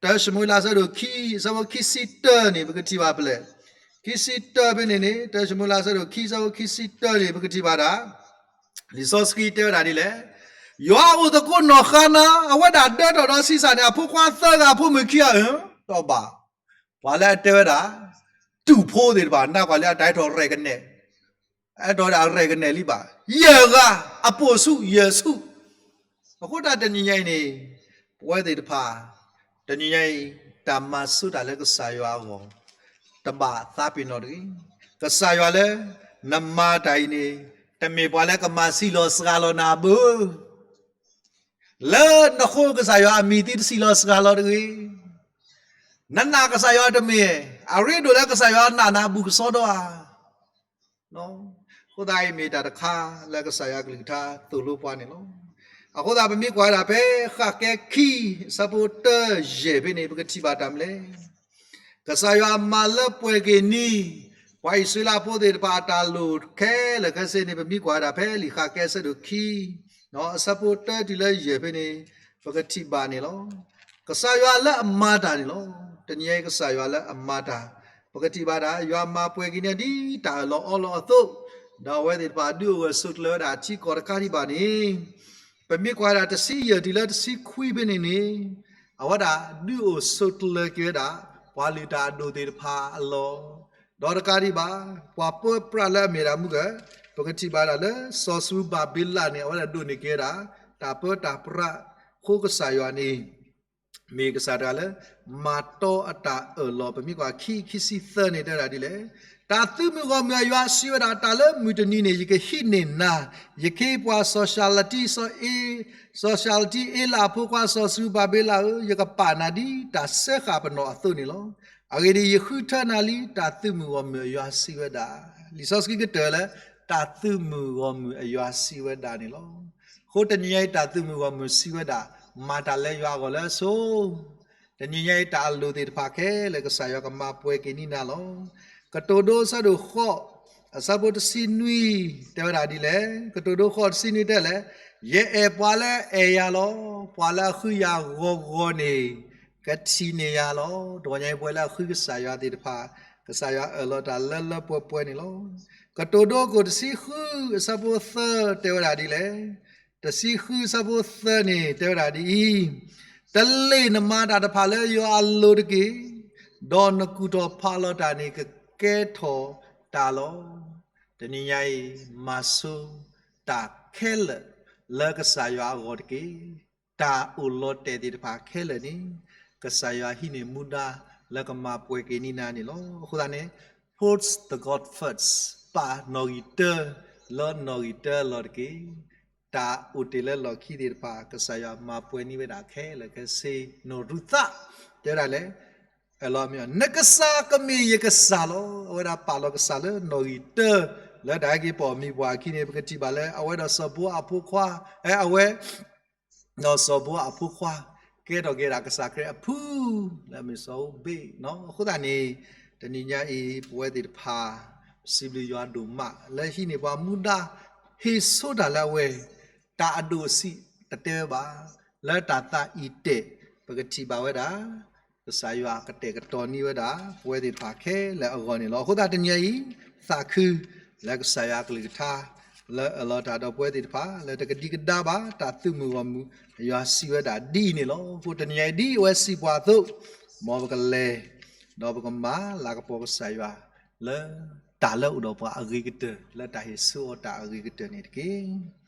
တၢၡမူၤအ့လးဆၢဒိၣ်ခံ အဆၢဖိခံဆံတၢန့ၣ် ပကထံၣ်ဘၣ်ဖဲလဲၣ်, ခံဆံတၢဖဲန့ၣ်န့ၣ်, တၢၡမူၤအ့လးဆၢဒိၣ်ခံ အဆၢဖိခံဆံတၢန့ၣ် ပကထံၣ်ဘၣ်ဒၣ် လံာ်စီဆှံတဲဝဲဒၣ်ဒ်လဲၣ်, ယွၤအိၣ်သကိးနီၢ်ဃါနၤ, အဝဲဒၣ်ဒၢထီၣ်ဒီးဆံးစၢ်န့ၣ် အဖိခွါသၢဂၤ အဖိမုၣ်ခံဂၤဧၢ, ဒီးဘၣ် ပှၤလၢအတဲဝဲဒၣ် တူၢ်ဖိသ့ၣ်တဖၣ် နကွၢ်လၢအတၢ်ဟဲထီၣ်ရဲၣ်ကနဲၣ်, ဟဲထီၣ်ဝဲဒၣ်ရဲၣ်ကနဲၣ်လံဘၣ်, ယဲၢ်ဂၤ, အပိာ်ဆူၣ်ယဲၢ်ဆူၣ်. အဃိတၢ်တနံၤညါအံၤန့ၣ် ပဝဲသ့ၣ်တဖၣ် တနံၤညါအံၤ တၢ်မၤဆူၣ်တၢ်လၢကစၢ်ယွၤအဂီၢ် တဘၣ်သးပ့ၤနီၣ်တဂ့ၤ. ကစၢ်ယွၤလၢ နမၤတၢ်အံၤန့ၣ် တမ့ၢ်ပှၤလၢကမၤဆံးလီၤစှၤလီၤနၤဘၣ်. လၢနဃိကစၢ်ယွၤအမံၤသုတဆံးလီၤစှၤလီၤတဂ့ၤ. နနာ်ကစၢ်ယွၤတမ့ၢ် အရ့ဒိၣ်လၢကစၢ်ယွၤနာ်နၤဘူးကစီဒီဧါ. အဃိသတးအံၤမ့ၢ်တၢ်တခါလၢကစၢ်ယွၤကလုၢ်ကထါသိၣ်လိပှၤန့ၣ်လီၤ. အဃိသတးပမ့ၢ်ကွၢ်ဝဲဒၣ်ဖဲဃၣ်ကဲခံ အဆၢဖိတၢယဲၢ်ဖဲန့ၣ် ပကထံၣ်ဘၣ်တၢ်မနုၤလဲၣ်. ကစၢ်ယွၤမၤလၢပှဲၤက့ၤန့ၢ် ပှၤအံၣ်စရ့လးဖိသ့ၣ်တဖၣ်အတၢ်လိၣ်ခဲလၢာ်ခဲဆ့န့ၣ် ပမ့ၢ်ကွၢ်ဝဲဒၣ်ဖဲလံာ်ဃၣ်ကဲအဆၢဒိၣ်ခံ အဆၢဖိတၢတုၤလၢယဲၢ်ဖဲန့ၣ် ပကထံၣ်ဘၣ်န့ၣ်လီၤ. ကစၢ်ယွၤလၢအမၤတၢ်န့ၣ်လီၤ. တနံၤအံၤကစၢ်ယွၤလၢအမၤတၢ် ပကထံၣ်ဘၣ်ဒၣ် ယွၤမၤပှဲၤက့ၤန့ၢ်ဒ်တၢ်အၢၣ်လီၤအီလီၤအသိး, ဒီးအဝဲသ့ၣ်တဖၣ်ဒုးအိၣ်ဂၢၢ်ဆိးကျၢၤဝဲဒၣ်ထံကီၢ်တခါဒံးဘၣ်န့ၣ် ပမ့ၢ်ကွၢ်ဒၣ်တဆံယဲၢ်တုၤလၢတဆံခွံဖဲန့ၣ်န့ၣ် အဝဲဒၣ်ဒုးအိၣ်ဆိးကျၢၤက့ၤဝဲဒၣ် ပှၤလုၢ်တၢ်အဒိၣ်သ့ၣ်တဖၣ်အလီၢ်, ဒီးတကးဒံးဘၣ် ပှၤပၢပြးလၢအမ့ၢ်ဒၣ်မုၢ်ဂၢၢ် ပကထံၣ်ဘၣ်ဒၣ်လၢစီၤစရူၤဘၤဘ့လးန့ၣ် အဝဲဒၣ်ဒိးန့ၢ်က့ၤဝဲဒၣ် တၢ်ပၢတၢ်ပြးအဃိကစၢ်ယွၤန့ၣ် မ့ၢ်ကစၢ်တဂၤလၢ မၤတီအတၢ်အၢၣ်လီၤ ပမ့ၢ်ကွၢ်ခံ ခံဆံသၢန့ၣ် တဲဝဲဒၣ်ဒ်လဲၣ်. တၢ်သုးမုၢ်ဂီၢ်မုၢ်အယွၤစံးဝဲဒၣ် တၢ်လၢမုၢ်တနံၤန့ၣ် ယကဟံးန့ၢ်နၤ, ယခ့ပှၤစီၤၡၤလတံ စီၤအ့, စီၤၡၤလတံအ့လးအဖိခွါစီၤစရူၤဘၤဘ့လးဧၢ, ယကပာ်နၤဒ်တၢ်စဲဃာ်ပနီၣ်အသိးန့ၣ်လီၤ. အဂ့ၢ်ဒ်အံၤ, ယဃုထၢနၤလံ, တၢ်သုးမုၢ်ဂီၢ်မုၢ်အယွၤစံးဝဲဒၣ်. လံာ်စီဆှံကတၢၢ်လၢ တၢ်သုးမုၢ်ဂီၢ်မုၢ်အယွၤစံးဝဲဒၣ်န့ၣ်လီၤ. အဃိတနံၤအံၤ တၢ်သုးမုၢ်ဂီၢ်မုၢ်စံးဝဲဒၣ်, မၤတၢ်လၢယွၤအဂီၢ်လၢအဆိ တနံၤညါအံၤ တၢ်အလိၣ်သ့ၣ်တဖၣ်ခဲလၢာ် ကစၢ်ယွၤကမၤပှဲၤက့ၤန့ၢ်နၤလီၤ. ကတိၤဒိအဆၢဒိၣ်ဃိး အဆၢဖိတဆံနွံ တဲဝဲဒၣ်ဒ်လဲၣ်. ကတိၤဒိဃိးတဆံနွံတဲလဲၣ်, ယအဲၣ်ပှၤလၢအအဲၣ်ယၤလီၤ. ပှၤလၢအဃုယၤဂီၤဂီၤန့ၣ် ကထံၣ်န့ၢ်ယၤလီၤ. တဂီၤညါအံၤ ပှၤလၢအဃုကစၢ်ယွၤသ့ၣ်တဖၣ် ကစၢ်ယွၤအၢၣ်လီၤတၢ်လၢလၢပှဲၤပှဲၤန့ၣ်လီၤ. ကတိၤဒိခိၣ်တဆံဃု အဆၢဖိသၢ တဲဝဲဒၣ်ဒ်လဲၣ်. တဆံဃုအဆၢဖိသၢန့ၣ် တဲဝဲဒၣ်ဒ်အံၤ, တလ့ၣ်နမၤတၢ်တဖၣ်လၢယွၤအလိၤတက့ၢ်, ဒီးနကူၣ်ထီၣ်ဖးလီၤတၢ်န့ၣ် ကကဲထီၣ်တၢ်လီၤ. တနံၤညါအံၤ မၤဆူၣ်တၢ်ခဲလၢာ်လၢကစၢ်ယွၤအဂီၢ်တက့ၢ်. တၢ်အိၣ်လီၤတဲာ်သ့ၣ်တဖၣ်ခဲလၢာ်န့ၣ် ကစၢ်ယွၤဟံးန့ၢ်မူဒါလၢကမၤပှဲၤက့ၤန့ၢ်နၤန့ၣ်လီၤ. အဃိသတးန့ၣ် put the God first, ပာ်နီၣ်ဂံၢ်တၢလၢနီၣ်ဂံၢ်တၢအလီၢ်တက့ၢ်. တၢ်အိၣ်တ့ၢ်လၢလီၢ်ခံသ့ၣ်တဖၣ် ကစၢ်ယွၤမၤပှဲၤန့ၢ်ဝဲဒၣ်ခဲလၢာ်ခဲဆ့, နီၢ်ရူၤသး တဲဝဲဒၣ်လဲၣ်, နကစၢ်ကမ့ၢ်ယကစၢ်လီၤ. အဝဲဒၣ်ပာ်လီၤကစၢ်လၢနီၣ်ဂံၢ်တၢ, လၢတၢ်ဟဲက့ၤပိာ်မံၤပှၤအခံန့ၣ် ပကထံၣ်ဘၣ်လၢအဝဲဒီးစီၤဘိအဖိခွါ, အဝဲ ဒီးစီၤဘိအဖိခွါ ကဲထီၣ်က့ၤဒၣ်ကစၢ်ခရံာ်အဖု, လၢအမ့ၢ်စီၤအူဘ့းနီၤ. အဃိသတးန့ၣ် တနံၤညါအံၤ ပဝဲသ့ၣ်တဖၣ် ပစံးဘျုးယွၤဒိၣ်မး လၢဟံးန့ၢ်ပှၤမူဒါ ဟ့ၣ်ဆိတၢ်လၢအဝဲ တၢ်အဒိၣ်အဆံးတတဲဝဲဘၣ်. လၢတၢ်သးအံၤတဲာ် ပကထံၣ်ဘၣ်ဝဲဒၣ် ကစၢ်ယွၤကတဲာ်ကတီၤန့ၢ်ဝဲဒၣ် ပဝဲသ့ၣ်တဖၣ်ခဲလၢာ်အဂီၢ်န့ၣ်လီၤ. အဃိသတးတနံၤညါအံၤ သးခု လၢကစၢ်ယွၤအကလုၢ်ကထါ လၢအၢၣ်လီၤတၢ်ဒီးပဝဲသ့ၣ်တဖၣ် လၢတကဒံကဒါဘၣ် တၢ်သုးမုၢ်ဂီၢ်မုၢ် ယွၤစံးဝဲဒၣ်ဒ်အံၤန့ၣ်လီၤ. အဃိတနံၤညါအံၤ ဒ်အဝဲစံးပှၤအသိး မ်ပကလဲၤ ဒီးပကမၤလၤကပီၤကစၢ်ယွၤ လၢတၢ်လၢအိၣ်ဒီးပှၤအဂ့ၤကတၢၢ် လၢတၢ်ဟ့ၣ်ဆူအီၤတၢ်အဂ့ၤကတၢၢ်န့ၣ်တက့ၢ်.